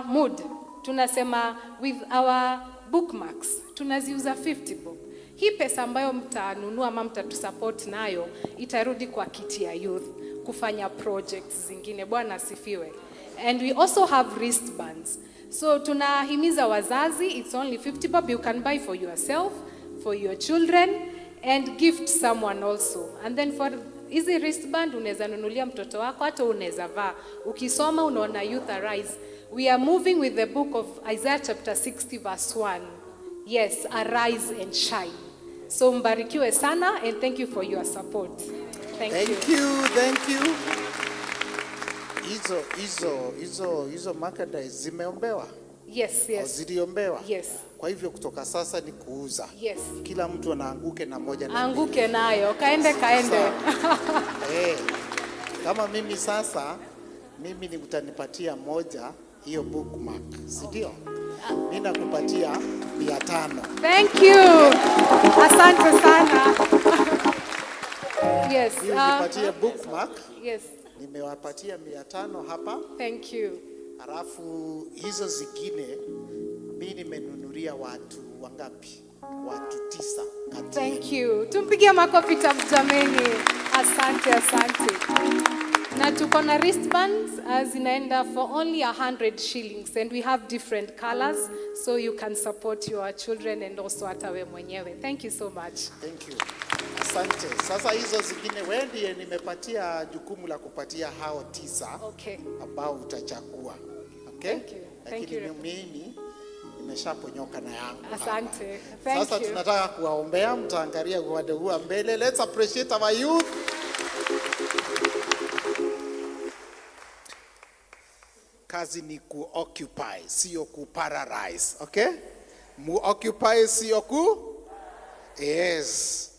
mood, tunasema with our bookmarks, tunaziuza 50 bob. Hii pesa ambayo mtanunua ama mtatusupport nayo itarudi kwa kiti ya youth kufanya projects zingine. Bwana asifiwe. And we also have wristbands. So tunahimiza wazazi, it's only 50 bob. You can buy for yourself, for your children and gift someone also. And then for hizi wristband unaweza nunulia mtoto wako, hata unaweza vaa. Ukisoma unaona Youth Arise. We are moving with the book of Isaiah chapter 60 verse 1. Yes, arise and shine. So mbarikiwe sana and thank you for your support. Thank you. Thank you, thank you. Hizo merchandise zimeombewa? Yes, Au yes. ziliombewa? Yes. Kwa hivyo kutoka sasa ni kuuza. Yes. Kila mtu anaanguke na moja na mbili. Anguke nayo, kaende kaende. Eh, kama mimi sasa, mimi ni utanipatia moja hiyo bookmark, si ndio? Mimi nakupatia 500. Thank you. Asante sana. Yes. Mimi unipatie bookmark. Yes. Nimewapatia 500 hapa. Thank you. Halafu hizo zingine mimi nimenunulia watu wangapi? Watu 9 kati Thank you. Tumpigie makofi jameni. Asante, asante. Na tuko na wristbands zinaenda for only 100 shillings and we have different colors so you can support your children and also hata we mwenyewe. Thank you so much. Thank you. Asante. Sasa hizo zingine wewe ndiye nimepatia jukumu la kupatia hao 9 Okay. ambao utachagua. Okay? Thank you. Thank Lakini you, mimi nimeshaponyoka na yangu hapa. Asante. Thank Sasa you. tunataka kuwaombea, mtaangalia upande huu wa mbele. Let's appreciate our youth. Kazi ni ku-occupy, sio ku-paralyze. Okay? Mu-occupy sio ku? Yes.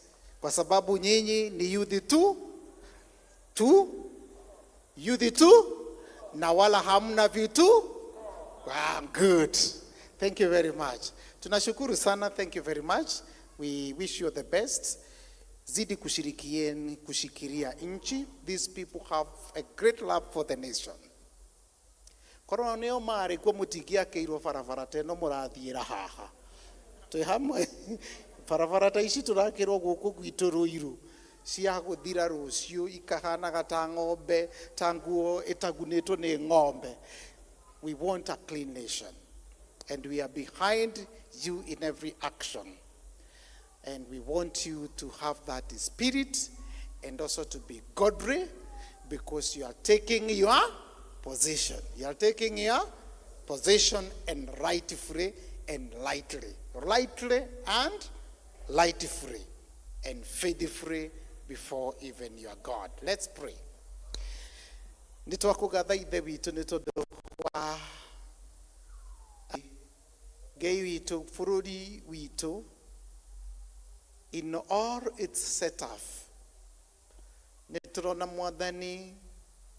Kwa sababu nyinyi ni youth tu, youth tu, na wala hamna vitu. Wow, good. Thank you very much. Tunashukuru sana. Thank you very much. We wish you the best. Zidi kushirikieni, kushikilia nchi. These people have a great love for the nation. Korwo nĩo marĩ kuo mũtingĩakĩirwo barabara ta ĩno mũrathiĩra haha. Twĩ hamwe barabara ta ici tũrakĩrwo gũkũ gwitũ Ruiru cia gũthira rũciũ ikahanaga ta ng'ombe, ta nguo ĩtagunĩtwo nĩ ng'ombe. We want a clean nation and we are behind you in every action. And we want you to have that spirit and also to be godly because you are taking your position. You are taking your position and rightfully and lightly. Rightly and lightfully and faithfully before even your God. Let's pray. Nĩ twakũgatha ithe witũ nĩ tondũ wa Ngai witũ bũrũri witũ in all its setup nĩ tũrona mwathani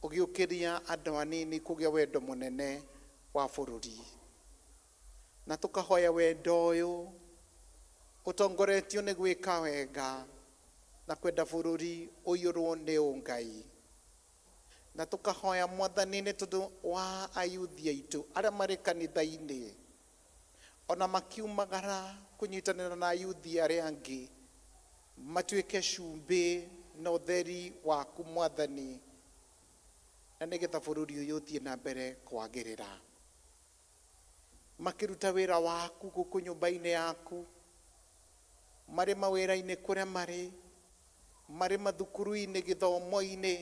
ũgĩũkĩria andũ anini kũgĩa wendo mũnene wa bũrũri na tũkahoya wendo ũyũ ũtongoretio nĩ gwĩka wega na kwenda bũrũri ũiyũrwo nĩ ũngai na tũkahoya mwathani nĩ tondũ wa ayuthi aitũ arĩa marĩ kanitha-inĩ ona makiumagara kũnyitanĩra na ayuthi arĩa angĩ matuĩke cumbĩ na ũtheri waku mwathani na nĩgetha bũrũri ũyũ ũthiĩ na mbere kwagĩrĩra makĩruta wĩra waku gũkũ nyũmba-inĩ yaku marĩ mawĩra-inĩ kũrĩa marĩ marĩ mathukuru-inĩ gĩthomo-inĩ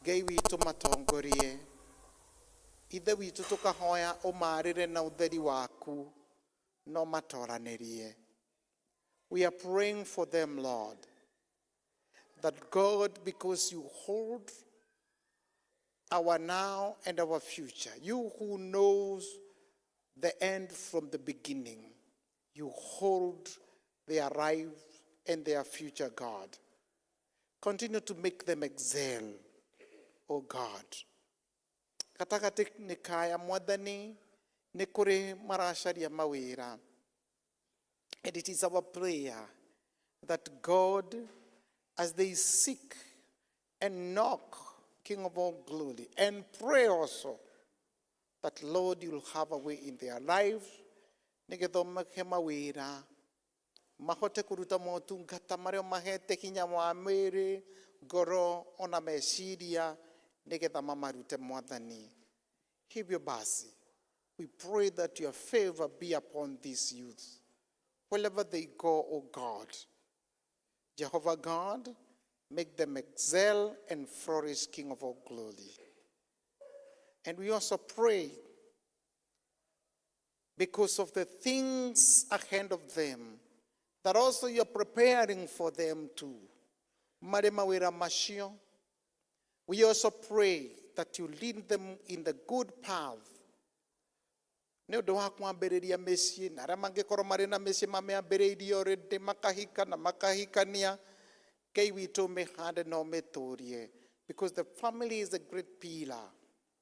Ngai witũ matongorie ithe witũ tũkahoya ũmarĩre na ũtheri waku no matoranĩrie. We are praying for them, Lord, that God, because you hold our now and our future, you who knows the end from the beginning, you hold their life and their future, God. Continue to make them excel, oh God. Gatagatĩ-inĩ kaya Mwathani nĩ kũrĩ maracaria mawĩra. And it is our prayer that God, as they seek and knock, King of all glory, and pray also that, Lord, you'll have a way in their lives, nĩgetha ũmahe mawĩra mahote kũruta motungata marĩa mahete hinya wa mwĩrĩ, ngoro ona meciria, nĩgetha mamarute, Mwathani. Hivyo basi, we pray that your favor be upon these youths wherever they go, O God. Jehovah God, make them excel and flourish, King of all glory. And we also pray because of the things ahead of them, that also you're preparing for them too. Marĩ mawĩra macio. We also pray that you lead them in the good path. Nĩ ũndũ wa kwambĩrĩria mĩciĩ, na arĩa mangĩkorwo marĩ na mĩciĩ mamĩambĩrĩirie already, makahika na makahikania. Ngai witũ, mĩhande no mĩtũrie, because the family is a great pillar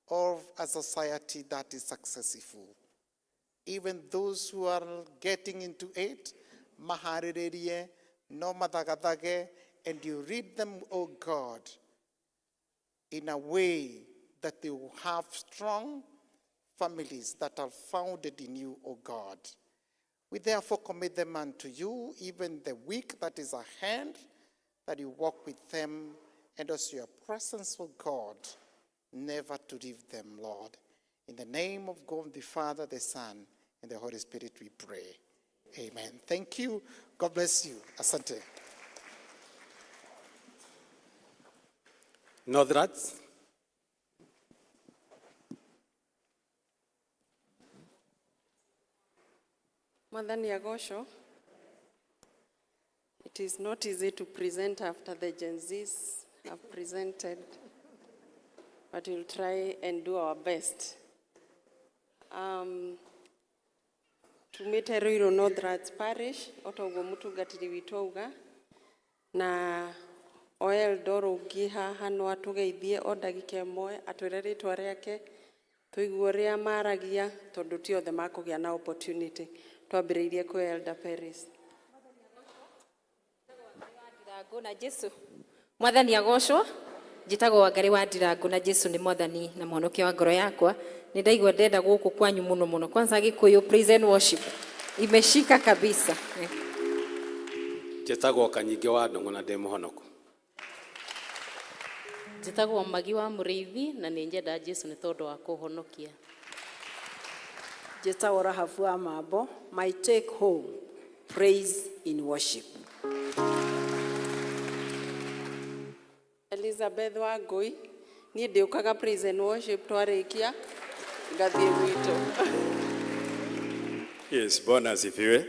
of a society that is successful. Even those who are getting into it, maharĩrĩrie no mathagathage, and you lead them, O God, in a way that they will have strong families that are founded in you, O God. We therefore commit them unto you, even the week that is ahead, that you walk with them, and also your presence, O God, never to leave them, Lord. In the name of God, the Father, the Son, and the Holy Spirit, we pray. Amen. Thank you. God bless you. Asante. Northlands. Mwathani agocwo. It is not easy to present after the Gen Zs have presented, but we'll try and do our best. Tumĩte Ruiru Northlands Parish, o ta ũguo mũtungatĩri witũ auga, na o elder ũngĩ haha no atũgeithie o ndagĩka ĩmwe, atwĩre rĩtwa rĩake, tũigue ũrĩa maragia, tondũ ti othe makũgĩa na opportunity. Twambĩrĩirie kwĩ Elder Paris. Ndirangu na Jesu. Mwathani agocwo. Njĩtagwo Wangari wa Ndirangu na Jesu nĩ Mwathani na Mũhonokia wa ngoro yakwa. Nĩ ndaigua ndenda gũkũ kwanyu mũno mũno. Kwanza Gĩkũyũ praise and worship imeshika kabisa. Njĩtagwo Kanyingĩ wa Ndũng'ũ na ndĩ mũhonoku. Njĩtagwo Magi wa Mũrĩithi na nĩ nyenda Jesu nĩ tondũ wa kũhonokia. Njĩtagwo Rahabu wa Mambo. My take home, praise in worship. Elizabeth Wangui, niĩ ndĩũkaga praise and worship twarĩkia ngathiĩ gwitũ. Yes, Bwana asifiwe.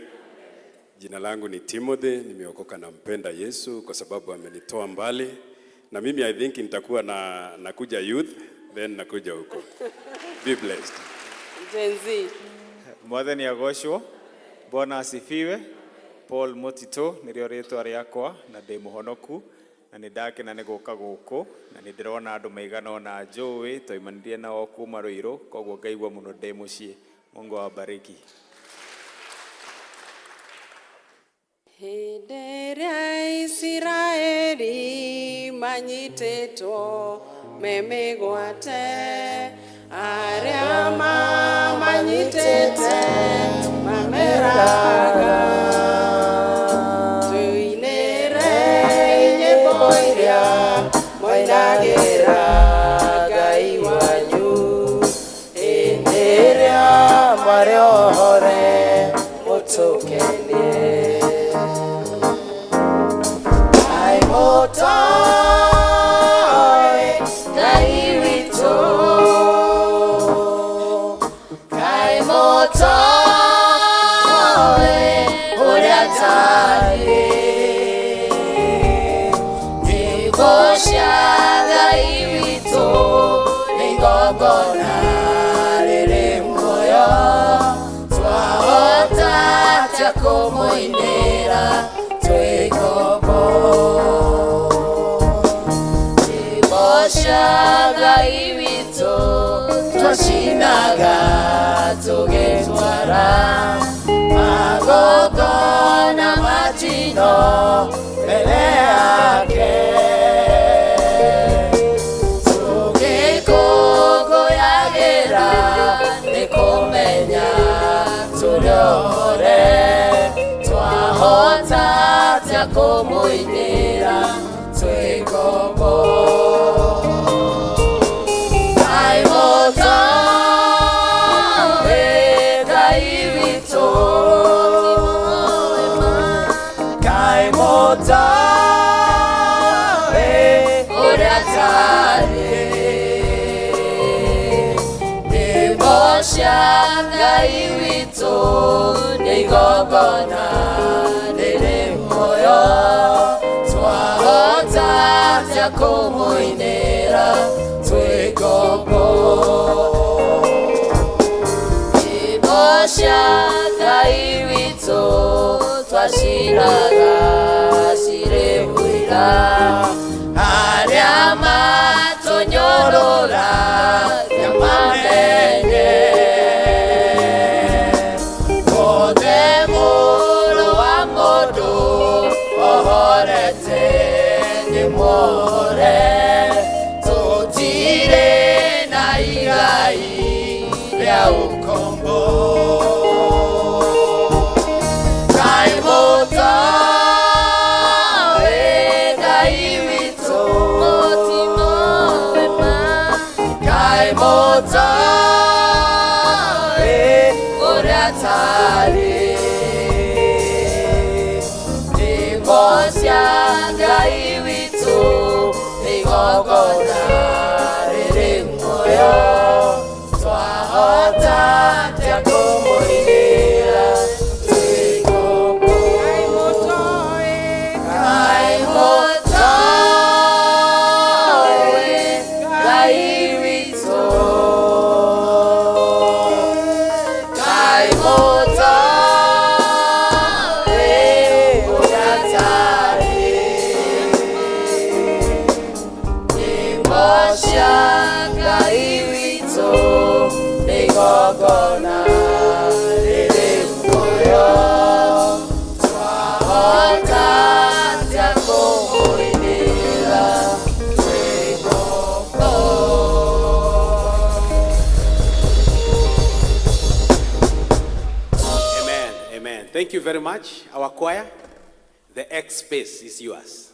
Jina langu ni Timothy, nimeokoka na mpenda Yesu kwa sababu amenitoa mbali. Na mimi I think nitakuwa na nakuja youth, then nakuja huko. Be blessed. Gen Z. Mwathani agocwo. Bwana asifiwe. Paul Mutito nĩrĩo rĩtwa rĩakwa na ndĩ mũhonoku na nĩ ndakena nĩ gũka gũkũ na nĩ ndĩrona andũ maigana ũna njũĩ twaimanirie nao kuma Ruiru, koguo ngaigua mũno ndĩ mũciĩ. Mungu awabariki. Hĩndĩ ĩrĩa Isiraeli manyitĩtwo me mĩgwate, arĩa mamanyitĩte mameraga, tũinĩre nyĩmbo iria mwainagĩra Ngai wanyu. Hĩndĩ ĩrĩa mwarĩ ohore mũtũkenie. Ai mũtoĩ Ngai witũ, Ngai mũtoĩ ũrĩa atariĩ. Nyĩmbo cia Ngai witũ nĩ igongona rĩrĩ muoyo, twahota atĩa kũmũinĩra twĩ ngombo? Nyĩmbo cia Ngai witũ Tũthiaga tũgĩtwara magongona ma njino mbere yake. Tũgĩkũngũyagĩra nĩ kũmenya tũrĩ ohore, twahota atĩa kũmũinĩra twĩ ngombo. Ngai mũtoĩ, Ngai witũ, Ngai mũtoĩ ũrĩa tarĩ. Nyĩmbo cia Ngai witũ nĩ igongona rĩrĩ muoyo, twahota atĩa kũmũinĩra twĩ ngombo. Nyĩmbo cia Ngai witũ twacinaga cirĩ mũira, arĩa matũnyũrũragia mamenye. Wothe mũrũ wa mũndũ ohorete nĩ muohore, tũtirĩ na igai rĩa ũkombo. Ngai mũtoĩ, Ngai witũ, Ngai mũtoĩ ũrĩa tarĩ. Nyĩmbo cia Ngai witũ nĩ igongona rĩrĩ muoyo, twahota atĩa kũmũinĩra twĩ ngombo. Ngai mũtoĩ, Ngai witũ, Ngai mũtoĩ ũrĩa tarĩ. Nyĩmbo cia Ngai witũ nĩ igongona rĩrĩ muoyo, twahota atĩa kũmũinĩra twĩ ngombo. Amen. Amen. Thank you very much. Our choir, the X space is yours.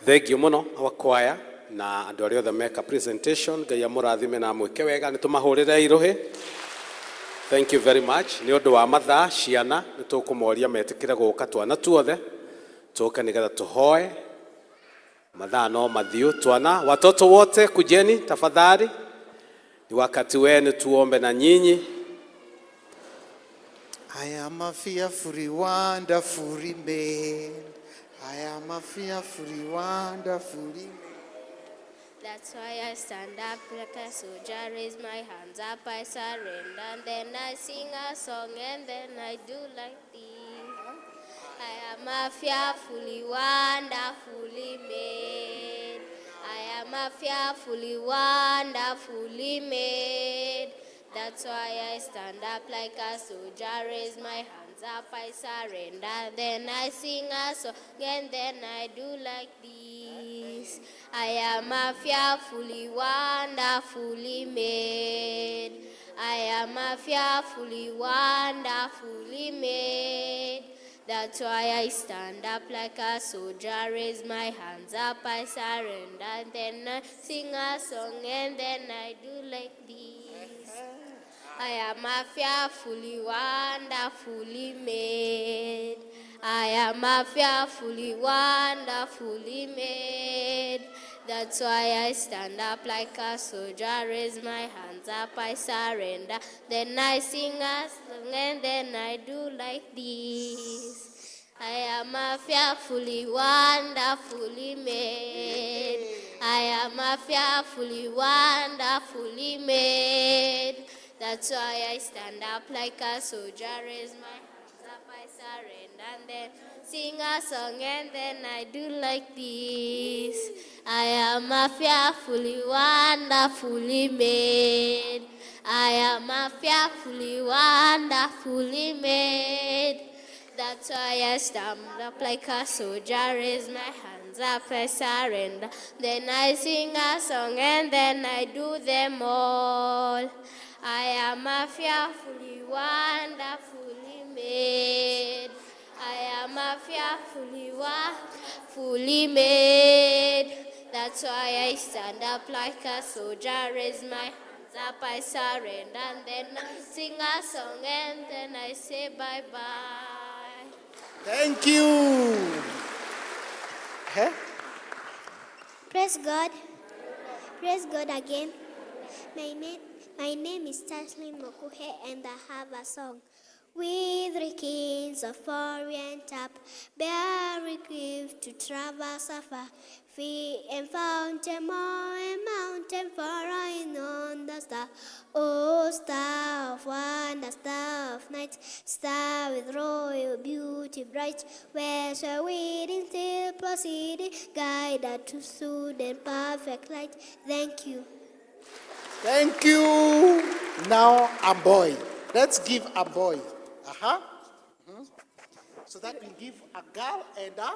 Thank you mũno our choir na andũ arĩa othe meka presentation. Ngai amũrathime na amwĩke wega. Nĩ tũmahũrĩre irũhĩ. Thank you very much. Nĩ ũndũ wa mathaa, ciana nĩ tũkũmoria metĩkĩre gũka, twana tuothe tũke nĩgetha tũhoe. Mathaa no mathiũ. Twana, watoto wote kujeni tafadhali, ni wakati wenu tuombe na nyinyi. I am a fearfully wonderfully made. I am a fearfully wonderfully made. That's why I stand up like a soldier, raise my hands up, I surrender, and then I sing a song, and then I do like this. I am a fearfully wonderfully made. I am a fearfully wonderfully made. That's why I stand up like a soldier, raise my hands up, I surrender. Then I sing a song, and then I do like this. I am a fearfully wonderfully made. I am a fearfully wonderfully made. That's why I stand up like a soldier, raise my hands up, I surrender. Then I sing a song, and then I do like this. I am a fearfully wonderfully made. I am a fearfully wonderfully made. That's why I stand up like a soldier, raise my hands up, I surrender. Then I sing a song, and then I do like this. I am a fearfully wonderfully made. I am a fearfully wonderfully made. That's why I stand up like a soldier, raise my hands up, I surrender, and then sing a song, and then I do like this. I am a fearfully wonderfully made. I am a fearfully wonderfully made. That's why I stand up like a soldier, raise my hands up, I surrender. Then I sing a song, and then I do them all. I am a fearfully wonderfully made. I am a fearfully wonderfully made. That's why I stand up like a soldier, raise my hands up, I surrender, and then I sing a song, and then I say bye-bye. Thank you. Eh? Praise God. Praise God again. My name is Taslim Mokuhe, and I have a song. We three kings of Orient up, bearing grief to traverse afar. Fee and fountain, more and mountain, for I know the star. Oh, star of wonder, star of night, star with royal beauty bright, where shall we still proceeding, guide us to soon and perfect light. Thank you. Thank you. Now a boy. Let's give a boy. Uh-huh. So that we give a girl and a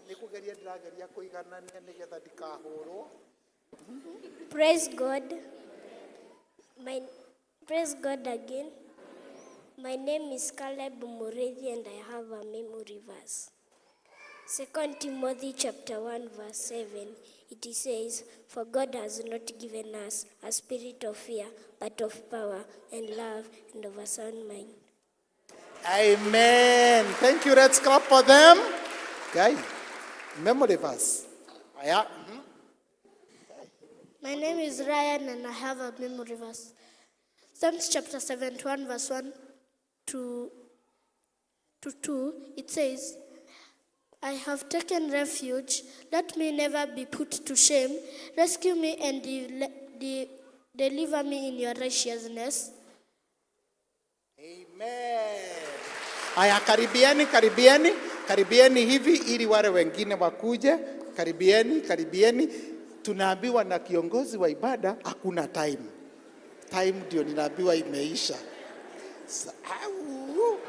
nĩ kũgeria ndĩrageria kũiganania nĩgetha ndikahũrwo. Praise God. Praise God again. My name is Caleb Mureithi, and I have a memory verse. 2 Timothy chapter 1 verse 7, it says, "For God has not given us a spirit of fear, but of power and love and of a sound mind." Amen. Thank you. Let's clap for them. Okay. Memory verse. Aya. My name is Ryan, and I have a memory verse. Psalms chapter 71 verse 1 to 2, it says, "I have taken refuge. Let me never be put to shame. Rescue me and deliver me in your righteousness." Amen. Aya, karibieni, karibieni, karibieni hivi ili wale wengine wakuje. Karibieni, karibieni. Tunaambiwa na kiongozi wa ibada hakuna time. Time ndio ninaambiwa imeisha. Au.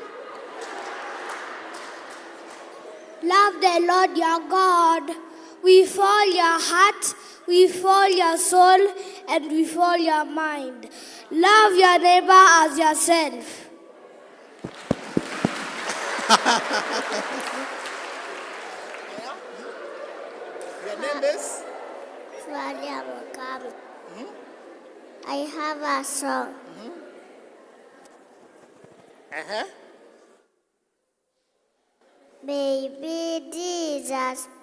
Love the Lord your God with all your heart, with all your soul, and with all your mind. Love your neighbor as yourself. Your name is? Flavia Mukabi. I have a song.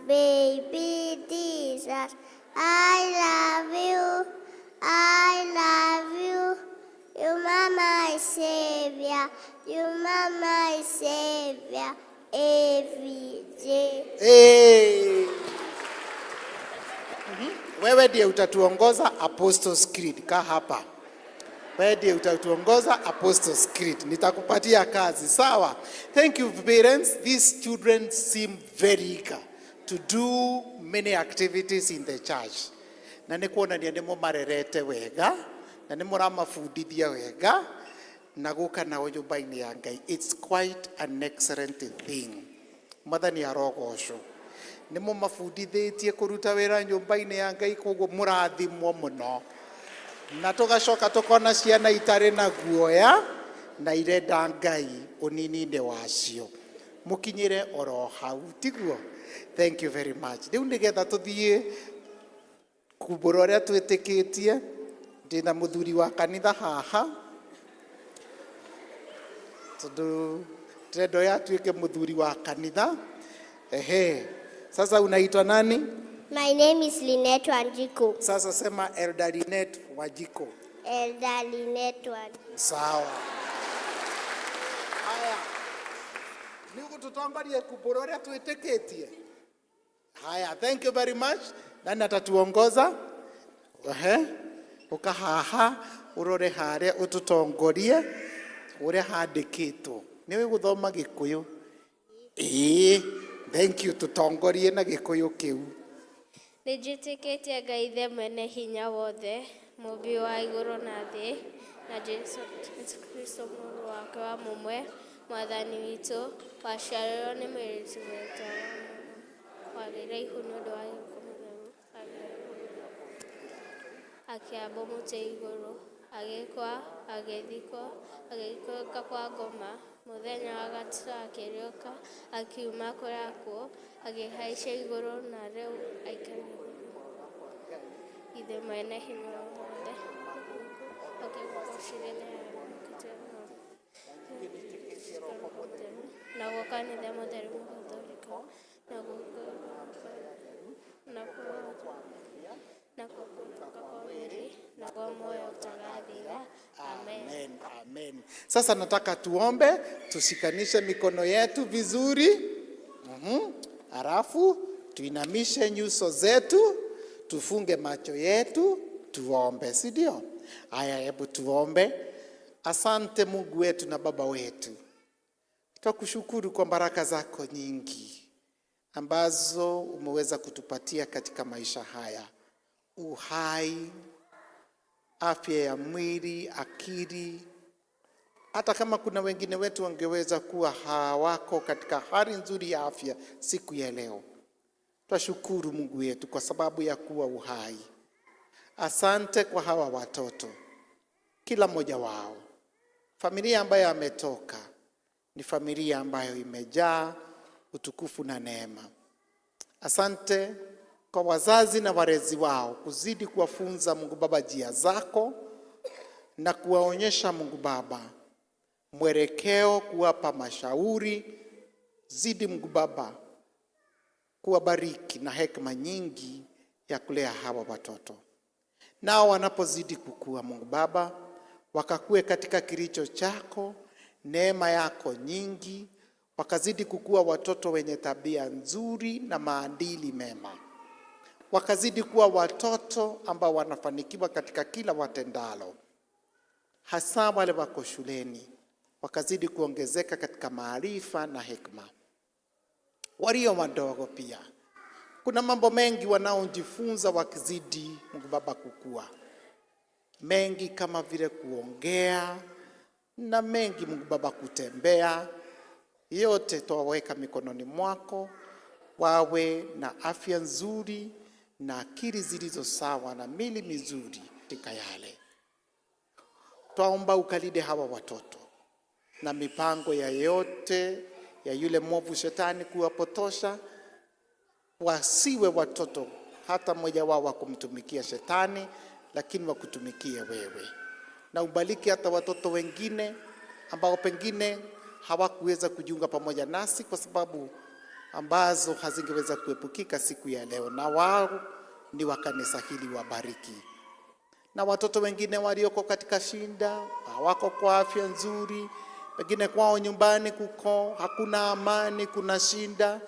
Baby Jesus, I love you, I love you. You are my savior, you are my savior every day. Hey. Wewe ndiye utatuongoza Apostles Creed. Kaa hapa. Wewe ndiye utatuongoza Apostles Creed. Nitakupatia kazi, sawa? Thank you, parents. These children seem very eager to do many activities in the church. Na nĩ kuonania nĩ mũmarerete wega na nĩ mũramabundithia wega na gũka nao nyũmba-inĩ ya Ngai. It's quite an excellent thing. Mwathani arogocwo. Nĩ mũmabundithĩtie kũruta wĩra nyũmba-inĩ ya Ngai, koguo mũrathimwo mũno, na tũgacoka tũkona ciana itarĩ na guoya na irenda Ngai ũnini-inĩ wacio. Mũkinyĩre oro hau, tiguo? Thank you very much. Rĩu nĩgetha tũthiĩ kumbũra ũrĩa twĩtĩkĩtie, ndĩna mũthuri wa kanitha haha, tondũ ndĩrenda ũyũ atuĩke mũthuri wa kanitha. Ehe, sasa unaitwa nani? My name is Lynette Wanjiku. Sasa sema Elder Lynette Wanjiku. Elder Lynette Wanjiku. Sawa. Haya, nĩ ũgũtũtongoria kumbũra ũrĩa twĩtĩkĩtie. Haya, thank you very much. Nani atatuongoza? Ehe, ũka haha ũrore harĩa ũtũtongorie ũrĩa handĩkĩtwo. Nĩ ũĩ gũthoma Gĩkũyũ? Ĩĩ, thank you, tũtongorie na Gĩkũyũ kĩu. Nĩnjĩtĩkĩtie Ngai Ithe mwene hinya wothe, mũmbi wa igũrũ na thĩ, na Jesũ Kristo mũrũ wake wa mũmwe, mwathani witũ, waciarirwo nĩ Elizabeth wa wagĩire ihu nĩ ũndũ wa Roho Mũtheru, akĩambwo mũtĩ igũrũ, agĩkua, agĩthikwo, agĩikũrũka kwa ngoma, mũthenya wa gatatũ akĩriũka, akiuma kũrĩ akuũ, akĩhaica igũrũ na rĩu aikarĩte Ithe mwene hinya wothe, oke gũcirithia arĩa naguo kanitha mũtheru mũgathondeka nakuo kũriũka kwa mwĩrĩ, naguo muoyo ũtagathira. Amen. Amen, amen. Sasa nataka tuombe, tushikanishe mikono yetu vizuri. Halafu tuinamishe nyuso zetu, tufunge macho yetu, tuombe, si ndio? Haya, hebu tuombe. Asante Mungu wetu na Baba wetu, twakushukuru kwa baraka zako nyingi ambazo umeweza kutupatia katika maisha haya, uhai, afya ya mwili, akili. Hata kama kuna wengine wetu wangeweza kuwa hawako katika hali nzuri ya afya siku ya leo, twashukuru Mungu wetu kwa sababu ya kuwa uhai. Asante kwa hawa watoto, kila mmoja wao. Familia ambayo ametoka ni familia ambayo imejaa utukufu na neema. Asante kwa wazazi na walezi wao kuzidi kuwafunza, Mungu Baba, njia zako na kuwaonyesha, Mungu Baba, mwelekeo, kuwapa mashauri. Zidi, Mungu Baba, kuwabariki na hekima nyingi ya kulea hawa watoto, nao wanapozidi kukua, Mungu Baba, wakakue katika kilicho chako, neema yako nyingi, wakazidi kukua watoto wenye tabia nzuri na maadili mema, wakazidi kuwa watoto ambao wanafanikiwa katika kila watendalo, hasa wale wako shuleni, wakazidi kuongezeka katika maarifa na hekima. Walio wadogo pia, kuna mambo mengi wanaojifunza wakizidi, Mungu Baba, kukua, mengi kama vile kuongea na mengi, Mungu Baba, kutembea. Yote twaweka mikononi mwako, wawe na afya nzuri na akili zilizo sawa na mili mizuri katika yale. Twaomba ukalinde hawa watoto na mipango ya yote ya yule mwovu shetani kuwapotosha, wasiwe watoto hata mmoja wao wa kumtumikia shetani, lakini wakutumikie wewe, na ubariki hata watoto wengine ambao pengine hawakuweza kujiunga pamoja nasi kwa sababu ambazo hazingeweza kuepukika siku ya leo, na wao ni wa kanisa hili, wabariki. Na watoto wengine walioko katika shinda, hawako kwa afya nzuri, pengine kwao nyumbani kuko hakuna amani, kuna shinda,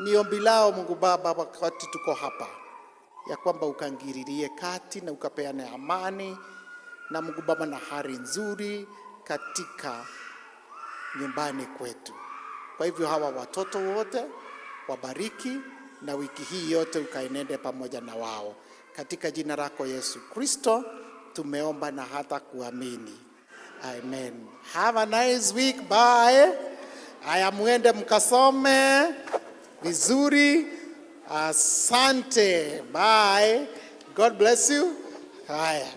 ni ombi lao Mungu Baba, wakati tuko hapa, ya kwamba ukaingililie kati na ukapeane amani na Mungu Baba na hali nzuri katika nyumbani kwetu. Kwa hivyo hawa watoto wote wabariki, na wiki hii yote ukaenende pamoja na wao. Katika jina lako Yesu Kristo tumeomba na hata kuamini. Amen. Have a nice week. Bye. Aya, muende mkasome vizuri. Asante. Bye. God bless you. Haya.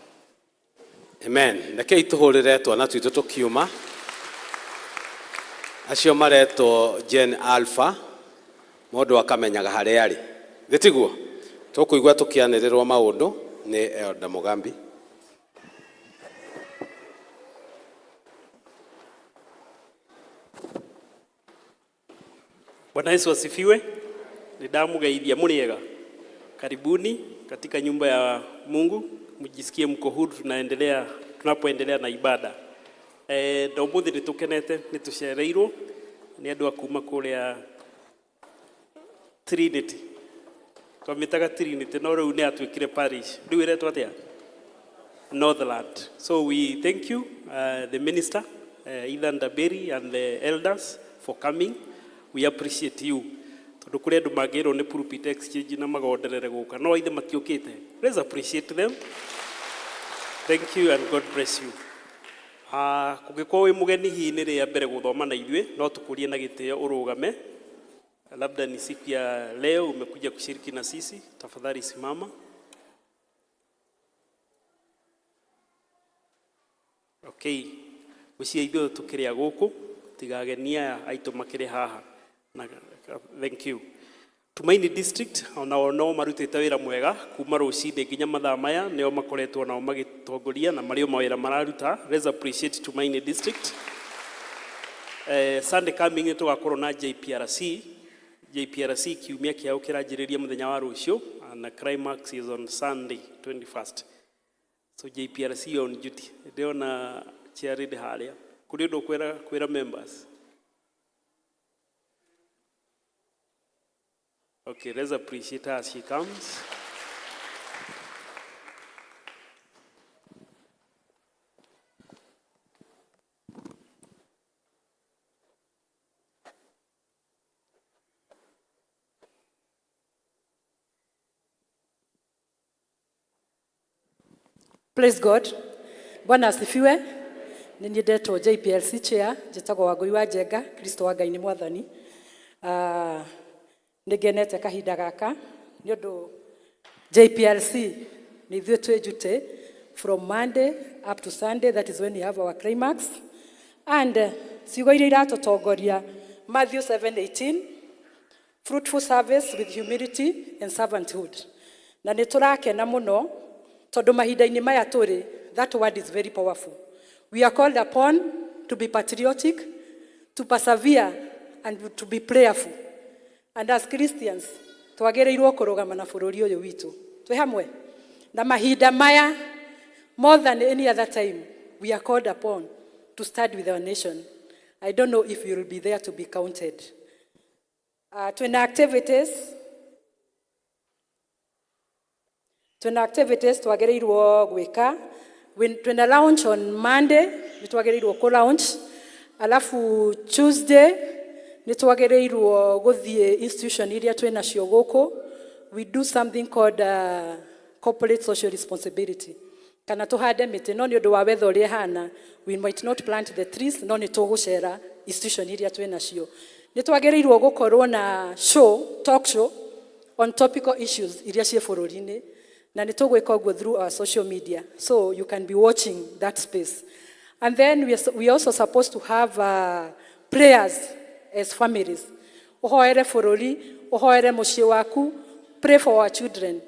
Amen. Rekei tũhũrĩre twana twitũ tũkiuma acio maretwo Gen Alpha mũndũ akamenyaga harĩa arĩ thĩ tiguo tũkũigua tũkĩanĩrĩrwo maũndũ nĩ Elder Mugambi. Bwana Yesu asifiwe. Nĩndamũgeithia mũrĩega. Karibuni katika nyumba ya Mungu, mjisikie mko huru tunaendelea tunapoendelea na ibada. Eh, ndomuthi nĩ tũkenete nĩ tũcereirwo nĩ andũ a kuma kũrĩa Trinity. Twamĩtaga Trinity no rĩu nĩ atuĩkire parish. Rĩu ĩretwo atĩa? Northland. So we thank you, the minister, Ethan Daberi and the elders for coming. We appreciate you. Tondũ kũrĩ andũ mangĩrwo nĩ pulpit exchange na magonderere gũka no ithe matiũkĩte. Let's appreciate them. Thank you and God bless you. Kũngĩkorwo wĩ mũgeni hihi nĩ rĩa mbere gũthoma na ithuĩ no tũkũrie na gĩtĩo ũrũgame. Labda ni siku ya leo umekuja kushiriki na sisi, tafadhali simama. Okay, gwĩciria ithuĩ tũkĩrĩ a gũkũ tiga ageni aya aitũ makĩrĩ haha na thank you. Tumaini District onao no marutĩte wĩra mwega kuma rũcinĩ nginya mathaa maya nĩo makoretwo nao magĩtongoria na marĩ o mawĩra mararuta. Let's appreciate Tumaini District. Sunday coming nĩ tũgakorwo na JPRC. JPRC kiumia kĩao kĩranjĩrĩria mũthenya wa rũciũ na climax is on Sunday 21st. So JPRC on duty. Ndĩrona chairlady harĩa. Kũrĩ ũndũ ũkwĩra kwĩra members? Okay, let's appreciate her as she comes. Praise God. Bwana asifiwe. Nĩ niĩ ndetwo JPLC chair, njĩtagwo Wangũi wa Njenga, Kristo wa Ngai nĩ mwathani. Nĩ ngenete kahinda gaka nĩ ũndũ JPLC nĩ ithuĩ twĩ duty from Monday up to Sunday, that is when we have our climax. And ciugo iria iratũtongoria Matthew 7:18, fruitful service with humility and servanthood. Na nĩ tũrakena mũno tondũ mahinda-inĩ maya tũrĩ, that word is very powerful. We are called upon to be patriotic, to persevere and to be prayerful. And as Christians, twagĩrĩirwo kũrũgama na bũrũri ũyũ witũ. Twĩ hamwe? Na mahinda maya, more than any other time, we are called upon to stand with our nation. I don't know if you will be there to be counted. Twĩna activities twagĩrĩirwo gwĩka. Twĩna launch on Monday, nĩ twagĩrĩirwo kũ launch. Alafu Tuesday nĩ twagĩrĩirwo gũthiĩ institution iria twĩnacio gũkũ. We do something called corporate social responsibility. Kana tũhande mĩtĩ, no nĩ ũndũ wa weather ũrĩa ĩhana, we might not plant the trees, no nĩ tũgũcera institution iria twĩnacio. Nĩ twagĩrĩirwo gũkorwo na show, talk show on topical issues iria ciĩ bũrũri-inĩ, na nĩ tũgwĩka ũguo through our social media, so you can be watching that space. And then we are also supposed to have prayers as families. Ũhoere bũrũri, ũhoere mũciĩ waku, pray for our children.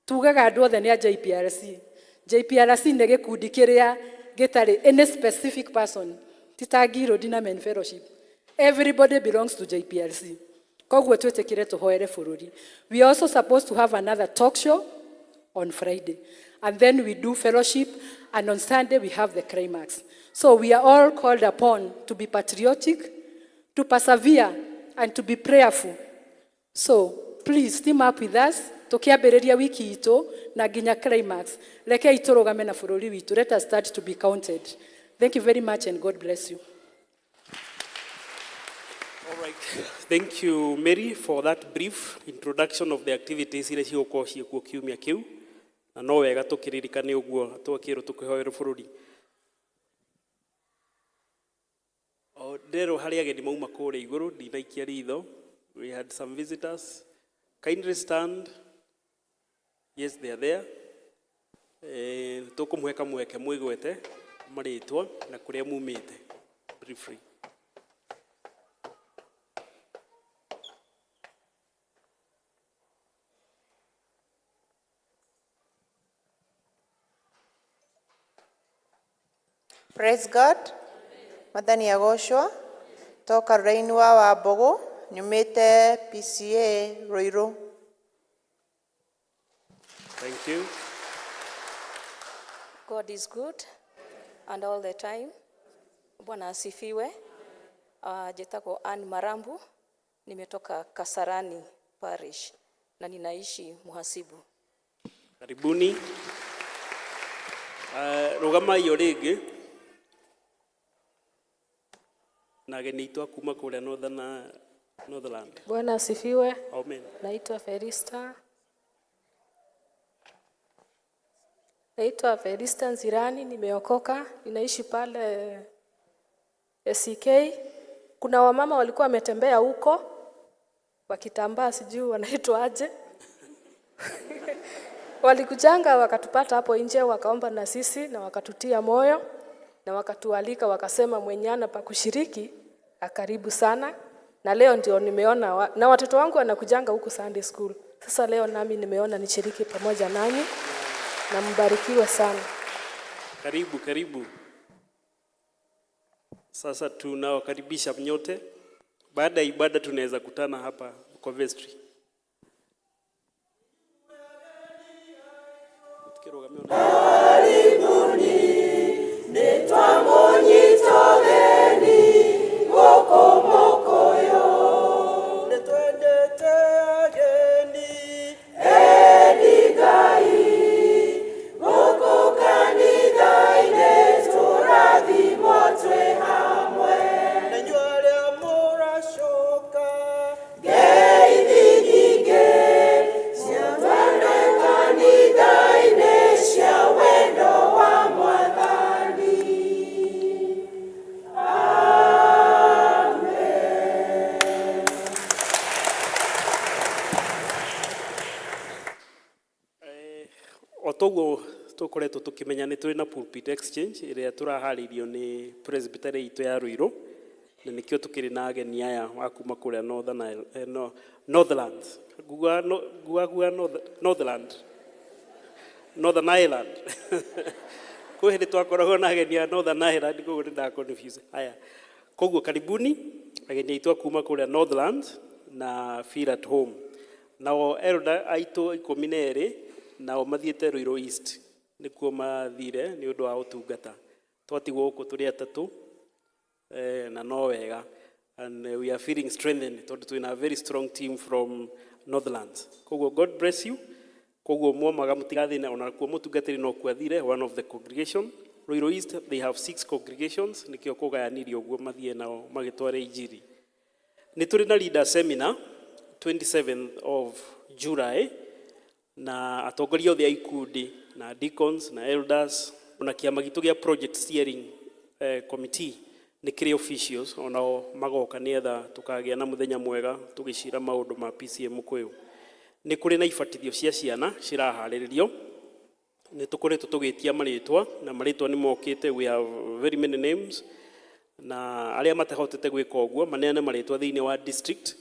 Tugaga andũ othe nĩ a JPRC. JPRC nĩ gĩkundi kĩrĩa gĩtarĩ any specific person, ti ta Guild na Men Fellowship. Everybody belongs to JPRC. Koguo twĩtĩkĩre tũhoere bũrũri. We are also supposed to have another talk show on Friday. And then we do fellowship, and on Sunday we have the climax. So we are all called upon to be patriotic, to persevere, and to be prayerful. So please team up with us tukiambĩrĩria wiki itũ na nginya climax. Rekei tũrũgame na bũrũri witũ. Let us start to be counted. Thank you very much and God bless you. All right. Thank you, Mary, for that brief introduction of the activities iria cigũkorwo ciĩkuo kiumia kĩu. Na no wega tũkĩririkane ũguo twakĩrwo tũkĩhoerwo bũrũri. O, ndĩrerwo harĩ ageni mauma kũrĩa igũrũ, ndinaikia ritho. We had some visitors. Kindly stand. Yes, they are there. Tũkũmũhe kamweke mwĩgwete marĩtwa na kũrĩa mumĩte briefly. Praise God. Mwathani agocwo. Toka rũraini wa Wambũgũ, nyumĩte PCA Ruiru. Thank you. God is good and all the time. Bwana asifiwe. Njĩtagwo Ann Marambu, nimetoka Kasarani Parish na ninaishi Muhasibu. Karibuni. Rũgamai o rĩngĩ na ageni aitũ a kuma kũrĩa Northern, Northland. Bwana asifiwe. Amen. Naitwa Felista. Naitwa Felista Nzirani, nimeokoka, ninaishi pale SCK. Kuna wamama walikuwa wametembea huko wakitambaa, sijui wanaitwa aje. Walikujanga wakatupata hapo nje, wakaomba na sisi na wakatutia moyo na wakatualika, wakasema mwenye ana pa kushiriki akaribu sana. Na leo ndio nimeona na watoto wangu wanakujanga huku Sunday school. Sasa leo nami nimeona nishiriki pamoja nanyi na mbarikiwe sana. Karibu, karibu. Sasa tunawakaribisha nyote. Baada ya ibada tunaweza kutana hapa kwa vestry. Karibuni, nĩtwamũnyitogeni gũkũ Mũkũyũ. Nĩtwendete ageni endi Ngai gũkũ kanitha-inĩ tũrathimwo twĩ hamwe. Na inyuĩ arĩa mũracoka ngeithi nyingĩ cia twende kanitha-inĩ cia wendo wa Mwathani. Amen. O toguo tũkoretwo tũkĩmenya nĩ tũrĩ na pulpit exchange ĩrĩa tũraharĩirio nĩ presbytery itũ ya Ruiru na nĩkĩo tũkĩrĩ na ageni aya a kuma kũrĩa Northern, no, Northland Gua, no, gua, gua Northland Northern Ireland kwĩ hĩndĩ twakoragwo na ageni a Northern Ireland koguo nĩ nda confuse. Haya, koguo karibuni ageni aitũ a kuma kũrĩa Northland na feel at home. Nao elder aitũ 12 nao mathiĩte Ruiru East nĩkuo mathire nĩ ũndũ wa ũtungata. Twatigwo gũkũ tũrĩ atatũ na no wega and we are feeling strengthened tondũ twĩna a very strong team from Northlands. Koguo God bless you. Koguo mwomaga mũtigathĩne ona kuo mũtungatĩri no kuo athire one of the congregation. Ruiru East they have 6 congregations nĩkĩo kũgayanirio ũguo mathiĩ nao magĩtware injiri. Nĩ tũrĩ na leader seminar 27th of July na atongoria othe a ikundi na deacons na elders ona kĩama gitũ gĩa project steering committee nĩ kĩrĩ officials onao magoka nĩgetha tũkagĩa na mũthenya mwega tũgĩcira maũndũ ma PCA Mũkũyũ. Nĩ kũrĩ na ibatithio cia ciana ciraharĩrĩrio. Nĩ tũkoretwo tũgĩtia marĩtwa na marĩtwa nĩ mokĩte, we have very many names na arĩa matahotete gwĩka ũguo maneane marĩtwa thĩinĩ wa district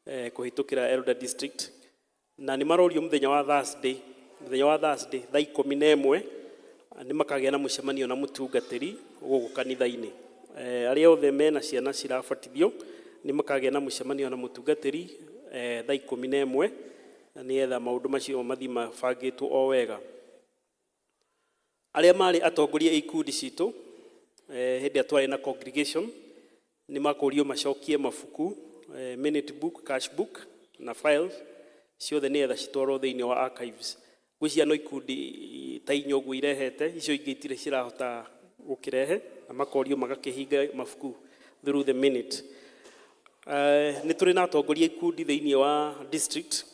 kũhĩtũkĩra elder district na nĩ marorio mũthenya wa Thursday Mũthenya wa Thursday thaa 11 nĩ makagĩa na mũcemanio na mũtungatĩri gũkũ kanitha-inĩ. Arĩa othe mena ciana cirabatithio nĩ makagĩa na mũcemanio na mũtungatĩri thaa 11 nĩgetha maũndũ macio mathiĩ mabangĩtwo o wega. Arĩa marĩ atongoria a ikundi citũ hĩndĩ ĩrĩa twarĩ na congregation nĩ makũrio macokie mabuku, minute book, cash book na files ciothe nĩgetha citwarwo thĩinĩ wa archives. Ngwĩciria no ikundi ta inya ũguo irehete, icio ingĩ itirĩ cirahota gũkĩrehe, na makorio magakĩhinga mabuku through the minute. Nĩ tũrĩ na atongoria ikundi thĩinĩ wa district,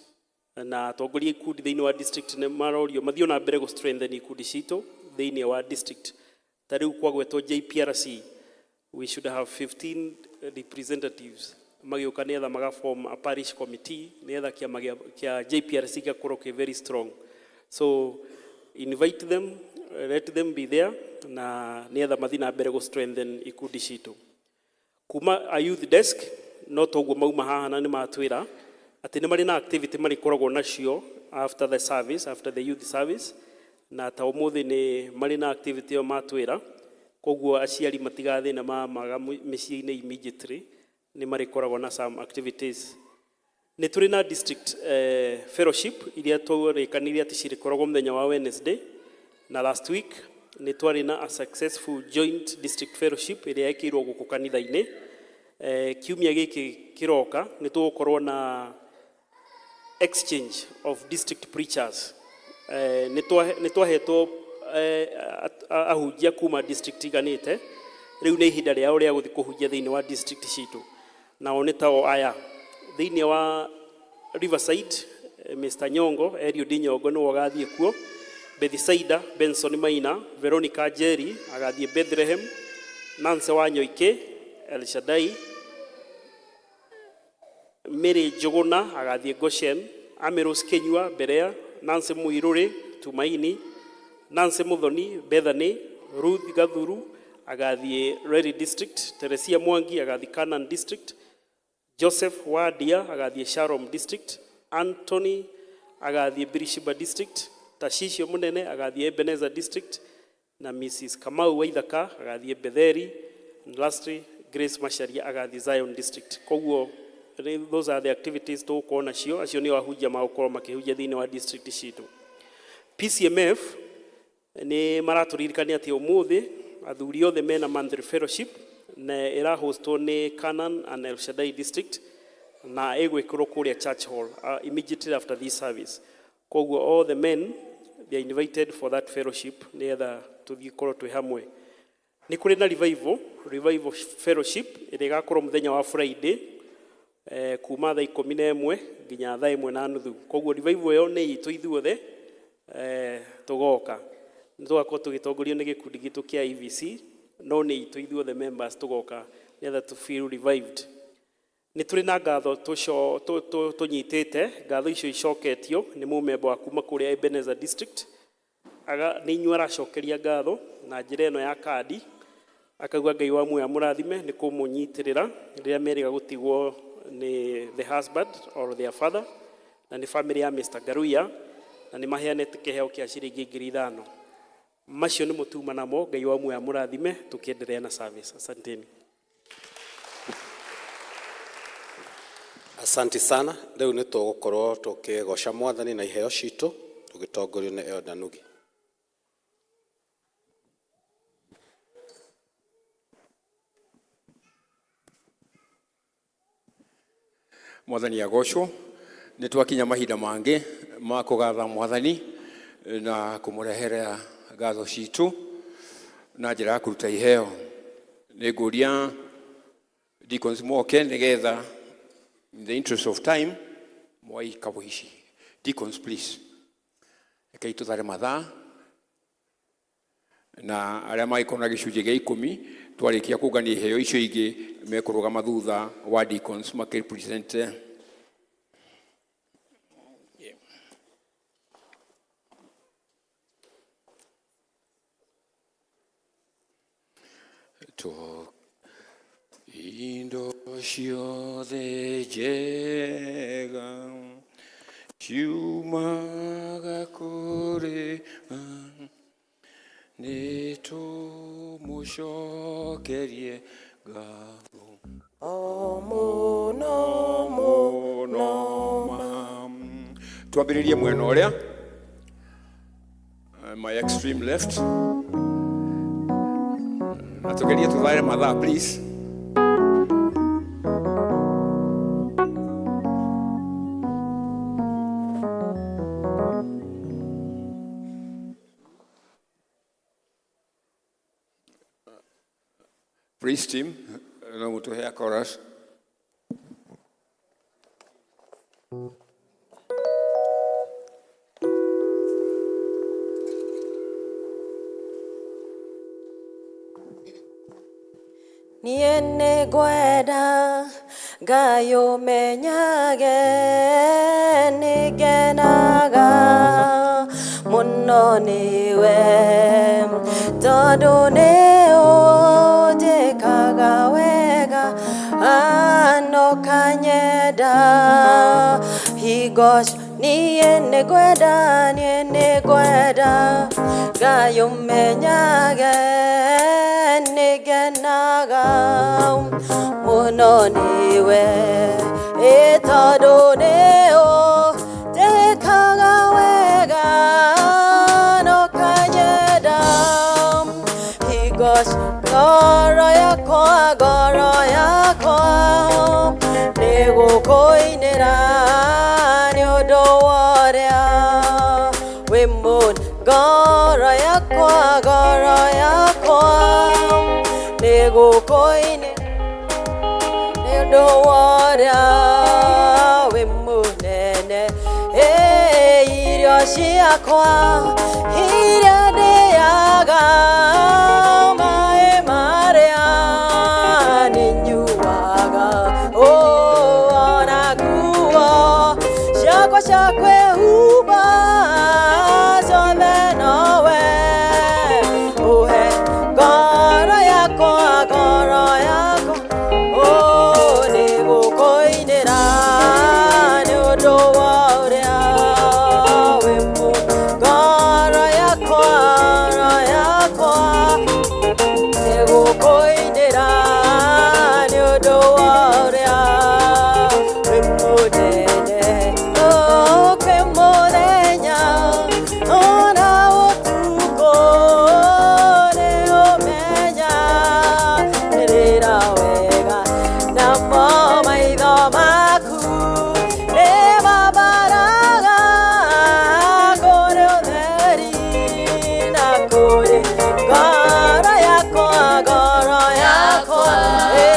na atongoria ikundi thĩinĩ wa district nĩ marorio mathiĩ na mbere gũ strengthen ikundi citũ thĩinĩ wa district. Ta rĩu kwagwetwo JPRC, we should have 15 representatives magĩũka nĩgetha maga form a parish committee nĩgetha kĩama kĩa JPRC gĩgakorwo kĩ very strong. So invite them, let them be there na nĩgetha mathiĩ na mbere gũ strengthen ikundi citũ. Kuma a youth desk no toguo mauma haha na nĩ matwĩra atĩ nĩ marĩ na activity marĩkoragwo nacio after the service, after the youth service, na ta ũmũthĩ nĩ marĩ na activity ĩyo matwĩra, koguo aciari matigathĩna mamaga mĩciĩ-inĩ immediately, nĩ marĩkoragwo na some activities. Nĩ tũrĩ na district fellowship iria twarĩkanĩire atĩ cirĩkoragwo mũthenya wa Wednesday, na last week nĩ twarĩ na a successful joint district fellowship ĩrĩa yekĩirwo gũkũ kanitha-inĩ. Kiumia gĩkĩ kĩroka nĩ tũgũkorwo na exchange of district preachers. Nĩ twahetwo ahunjia kuma district iganĩte, rĩu nĩ ihinda rĩao rĩa gũthiĩ kũhunjia thĩinĩ wa district citũ, nao nĩ tao aya: thĩinĩ wa Riverside, Mr. Nyongo, Eliud Nyongo nĩwe ũgathiĩ kuo; Bethsaida, Benson Maina; Veronica Njeri agathiĩ Bethlehem; Nancy Wanyoike El Shaddai; Mary Njũgũna agathiĩ Goshen; Amiros Kinyua Berea; Nancy Muiruri Tumaini; Nancy Muthoni Bethany; Ruth Gathuru agathiĩ Reri District; Teresia Mwangi agathiĩ Canaan District; Joseph Wadia agathiĩ Shalom District; Anthony agathiĩ Beersheba District; Tashicio Munene agathiĩ Ebenezer District; na Mrs. Kamau Waithaka agathiĩ Betheri, and lastly Grace Macharia agathiĩ Zion District. Koguo those are the activities tũgũkorwo nacio. Acio nĩo ahunjia magũkorwo makĩhunjia thĩinĩ wa district citũ. PCMF nĩ maratũririkania atĩ ũmũthĩ athuri othe mena monthly fellowship na ĩrahostwo nĩ Canaan and El Shaddai District na ĩgwĩkĩrwo kũrĩa church hall immediately after this service. Koguo all the men, they are invited for that fellowship nĩgetha tũthiĩ korwo twĩ hamwe. Nĩ kũrĩ na revival fellowship ĩrĩa ĩgakorwo mũthenya wa Friday kuma thaa 11 nginya thaa 1:30. Koguo revival ĩyo nĩ itũ ithuothe tũgoka. Nĩ tũgakorwo tũgĩtongorio nĩ gĩkundi gitũ kĩa EVC, no nĩ itũ ithuothe members tũgoka nĩgetha to feel revived. Nĩ tũrĩ na ngatho tũnyitĩte, ngatho icio icoketio nĩ mũmemba wa kuma kũrĩa Ebenezer District. Aga nĩ inyuĩ aracokeria ngatho na njĩra ĩno ya kandi, akauga Ngai wa muoyo amũrathime nĩ kũmũnyitĩrĩra rĩrĩa merĩga gũtigwo nĩ the husband or their father, na nĩ family ya Mr. Garuya, na nĩ maheanĩte kĩheo kĩa ciringi 5,000. Macio nĩmo tuma namo. Ngai wa muoyo amũrathime tũkĩendelea na service. Asanteni. Asanti sana. Rĩu nĩ tũgũkorwo tũkĩgoca Mwathani na iheo citũ tũgĩtongorio nĩ Elder Nugi. Mwathani agocwo. Nĩ twakinya mahinda mangĩ ma kũgatha Mwathani na kũmũrehera ngatho citũ na njĩra ya kũruta iheo. Nĩ ngũria deacons moke nĩgetha in the interest of time moe ikabu ici. Deacons, please, rekei tũthare mathaa na arĩa mangĩkorwo na gĩcunjĩ gĩa 10 twarĩkia kũngania iheo icio ingĩ mekũrũgama thutha wa deacons makĩrepresent. To indo ciothe njega ciumaga kũrĩ Tũmũcokerie ngatho. O mũno mũno ma. Twambĩrĩrie mwena ũrĩa my extreme left, na tũgerie tũthare mathaa please. Praise team, no mũtũhe a chorus. Niĩ nĩngwenda Ngai ũmenyage nĩngenaga mũno nĩwe tondũ nĩ ũnjĩkaga wega no kanyenda hingo niĩ nĩngwenda niĩ nĩngwenda Ngai ũmenyage nĩngenaga mũno nĩwe ĩ tondũ nĩ ũnjĩkaga wega no kanyenda hingo ngoro yakwa nĩgũkũinĩra nĩ ũndũ wa ũrĩa wĩ mũnene ngoro yakwa nĩgũkũinĩra nĩ ũndũ wa ũrĩa wĩ mũnene. Ĩ irio ciakwa iria ndĩaga maĩ marĩa nĩnyuaga ona nguo ciakwa cia kwĩhumba ciothe nowe ũhe ngoro yakwa nĩgũkũinĩra nĩ ũndũ wa ũrĩa wĩ mũnene ngoro yakwa nĩgũkũinĩra nĩ ũndũ wa ũrĩa wĩ mũnene. Kwĩ mũthenya ona ũtukũ nĩ ũmenyagĩrĩra wega namo maitho maku nĩ mambaraga kũrĩ ũtheri na kũrĩ ngoro yakwa ĩ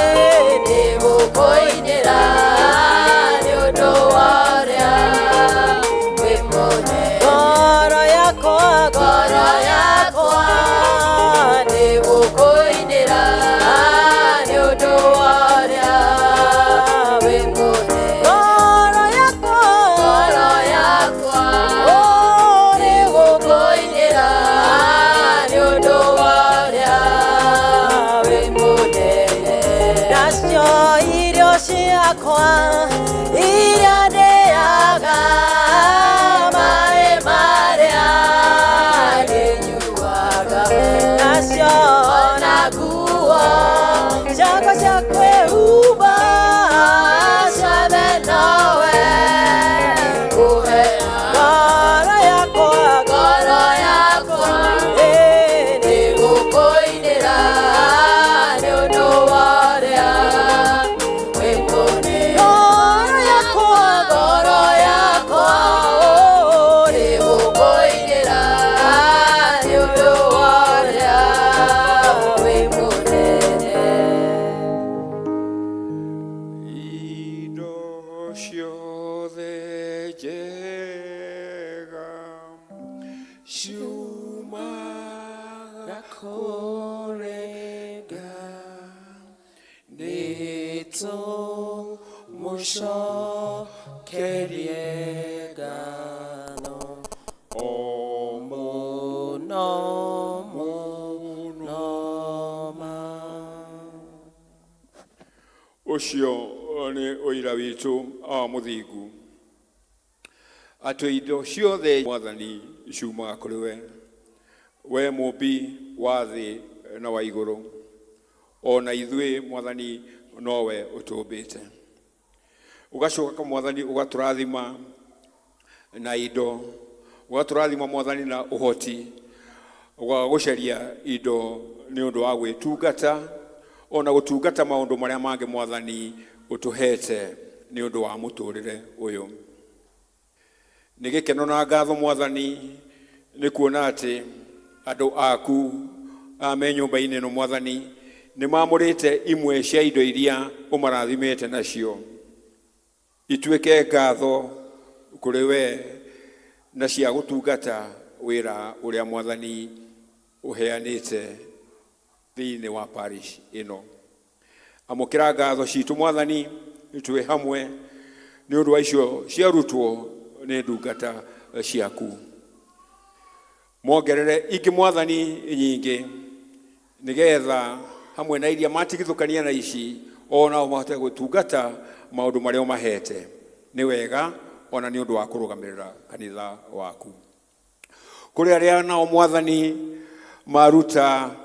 nĩgũkũinĩra nĩ ũndũ wa ũrĩa wĩ mũnene ngoro yakwa nĩgũkũinĩra nĩ ũndũ wa ũrĩa wĩ mũnene ngoro yakwa nĩgũkũinĩra nĩ ũndũ wa ũrĩa wĩ mũnene. Nacio irio ciakwa iria ndĩaga maĩ marĩa ndĩnyuaga nacio ona nguo ciakwa cia kwĩhumba ciothe nowe ũhe ngoro yakwa ĩ nĩgũkũinĩra nĩ ũndũ wa ũrĩa wĩ mũnene ngoro yakwa nĩgũkũinĩra nĩ ũndũ wa ũrĩa wĩ mũnene. Indo ciothe njega ciumaga kũrĩ Ngai, nĩtũmũcokerie ngatho o mũno mũno ma. Ũcio nĩ ũira witũ wa mũthingu atĩ indo ciothe Mwathani ciumaga kũrĩ we, we mũmbi wa thĩ na wa igũrũ. Ona ithuĩ Mwathani nowe ũtũmbĩte. Ũgacoka Mwathani ũgatũrathima na indo, ũgatũrathima Mwathani na ũhoti wa gũcaria indo nĩ ũndũ wa gwĩtungata ona gũtungata maũndũ marĩa mangĩ Mwathani ũtũhete nĩ ũndũ wa mũtũrĩre ũyũ. Nĩ gĩkeno na ngatho Mwathani nĩ kuona atĩ andũ aku a me nyũmba-inĩ ĩno Mwathani nĩ mamũrĩte imwe cia indo iria ũmarathimĩte nacio ituĩke ngatho kũrĩ we na cia gũtungata wĩra ũrĩa Mwathani ũheanĩte thĩinĩ wa parish ĩno. Amũkĩra ngatho citũ Mwathani twĩ hamwe nĩ ũndũ wa icio ciarutwo nĩ ndungata ciaku. Mongerere ingĩ Mwathani nyingĩ nĩgetha hamwe na iria matigithũkania na ici o nao mahote gũtungata maũndũ marĩa ũmahete. Nĩ wega ona nĩ ũndũ wa kũrũgamĩrĩra kanitha waku. Kũrĩ arĩa nao Mwathani maruta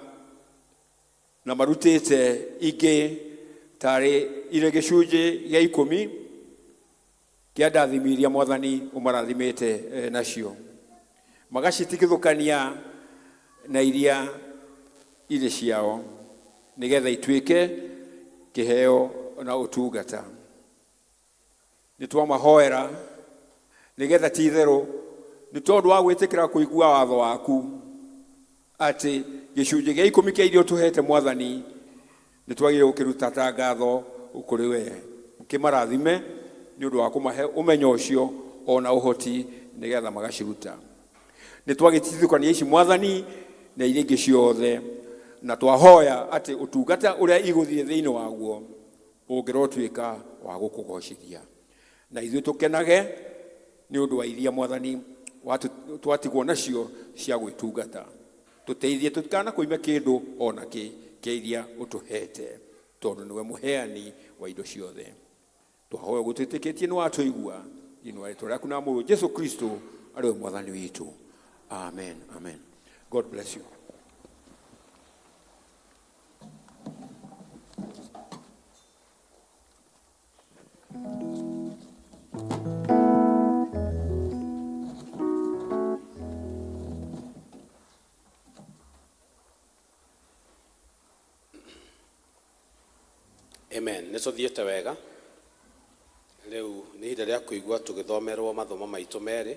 na marutĩte ingĩ tarĩ irĩ gĩcunjĩ gĩa ikũmi kĩa ndathimi iria Mwathani ũmarathimĩte nacio, magacitigithũkania na iria irĩ ciao nĩgetha ituĩke kĩheo na ũtungata. Nĩ twamahoera nĩgetha ti itherũ nĩ tondũ wa gwĩtĩkĩra kũigua watho waku atĩ gĩcunjĩ gĩa ikũmi kĩa iria ũtũhete Mwathani nĩ twagĩrĩirwo gũkĩruta ta ngatho kũrĩ we. Ũkĩmarathime nĩ ũndũ wa kũmahe ũmenyo ũcio ona ũhoti nĩgetha magaciruta. Nĩ twagĩtigithũkania ici Mwathani na iria ingĩ ciothe, na twahoya atĩ ũtungata ũrĩa igũthiĩ thĩinĩ waguo ũngĩrotuĩka wa gũkũgocithia, na ithuĩ tũkenage nĩ ũndũ wa iria Mwathani twatigwo nacio cia gwĩtungata. Tũteithie tũtikanakũime kĩndũ o na kĩ kĩa iria ũtũhete, tondũ nĩwe mũheani wa indo ciothe. Twahoya ũguo twĩtĩkĩtie nĩ watũigua, thĩinĩ wa rĩtwa rĩaku na Mũrũ Jesu Kristo arĩ we Mwathani witũ. Amen, amen. God bless you. Amen. Nĩ tũthiĩte wega. Rĩu nĩ ihinda rĩa kũigua tũgĩthomerwo mathomo maitũ merĩ.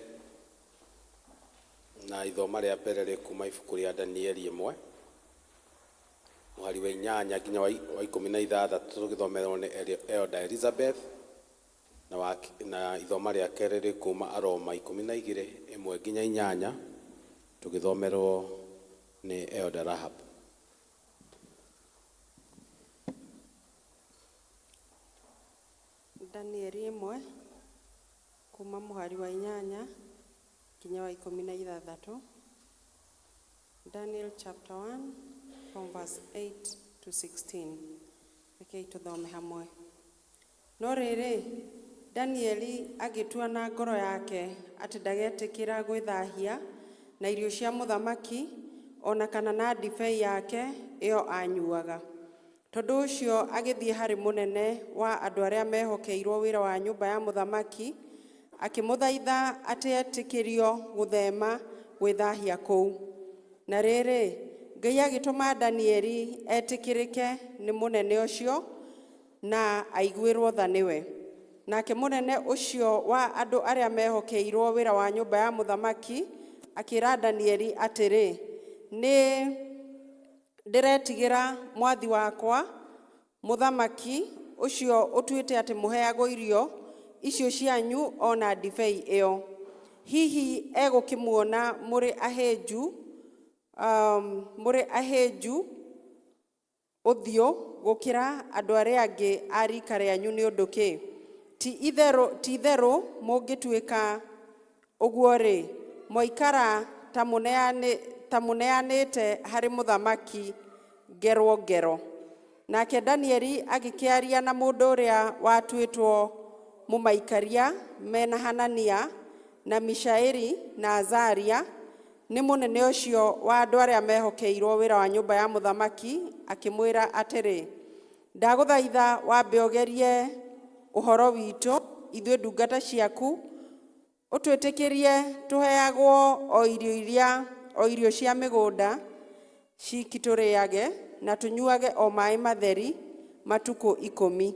Na ithoma rĩa mbere rĩ kuma ibuku rĩa Danieli ĩmwe mũhari wa inyanya nginya wa ikũmi na ithathatũ tũgĩthomerwo nĩ Elder Elizabeth, na ithoma rĩa kerĩ rĩ kuma Aroma 12 ĩmwe nginya inyanya tũgĩthomerwo nĩ Elder Rahab. Danieli ĩmwe kuma mũhari wa inyanya nginya wa ikũmi na ithathatũ. Daniel chapter 1 from verse 8 to 16. Rekei tũthome hamwe. No rĩrĩ, Danieli agĩtua na ngoro yake atĩ ndagetĩkĩra gwĩthahia na irio cia mũthamaki o na kana na ndibei yake ĩyo aanyuaga. Tondũ ũcio agĩthiĩ harĩ mũnene wa andũ arĩa mehokeirwo wĩra wa nyũmba ya mũthamaki, akĩmũthaitha atĩ etĩkĩrio gũthema gwĩthahia kũu. Na rĩrĩ, Ngai agĩtũma Danieli etĩkĩrĩke nĩ mũnene ũcio, na aiguĩrwo tha nĩwe. Nake mũnene ũcio wa andũ arĩa mehokeirwo wĩra wa nyũmba ya mũthamaki akĩĩra Danieli atĩrĩ, Nĩ ndĩretigĩra mwathi wakwa mũthamaki, ũcio ũtuĩte atĩ mũheagwo irio icio cianyu o na ndibei ĩyo. Hihi egũkĩmuona mũrĩ ahĩnju, mũrĩ ahĩnju ũthiũ gũkĩra andũ arĩa angĩ a riika rĩanyu nĩ ũndũ kĩ? Ti itherũ, ti itherũ mũngĩtuĩka ũguo-rĩ, mwaikara ta mũneanĩte harĩ mũthamaki ngerwo ngero. Nake Danieli agĩkĩaria na mũndũ ũrĩa watuĩtwo mũmaikaria mena Hanania na Mishaeli na Azaria, Nĩ mũnene ũcio wa andũ arĩa mehokeirwo wĩra wa nyũmba ya mũthamaki, akĩmwĩra atĩrĩ, ndagũthaitha wambe ũgerie ũhoro witũ ithuĩ ndungata ciaku, ũtwĩtĩkĩrie tũheagwo o irio iria o irio cia mĩgũnda ciki tũrĩage, na tũnyuage o maĩ matheri matukũ 10.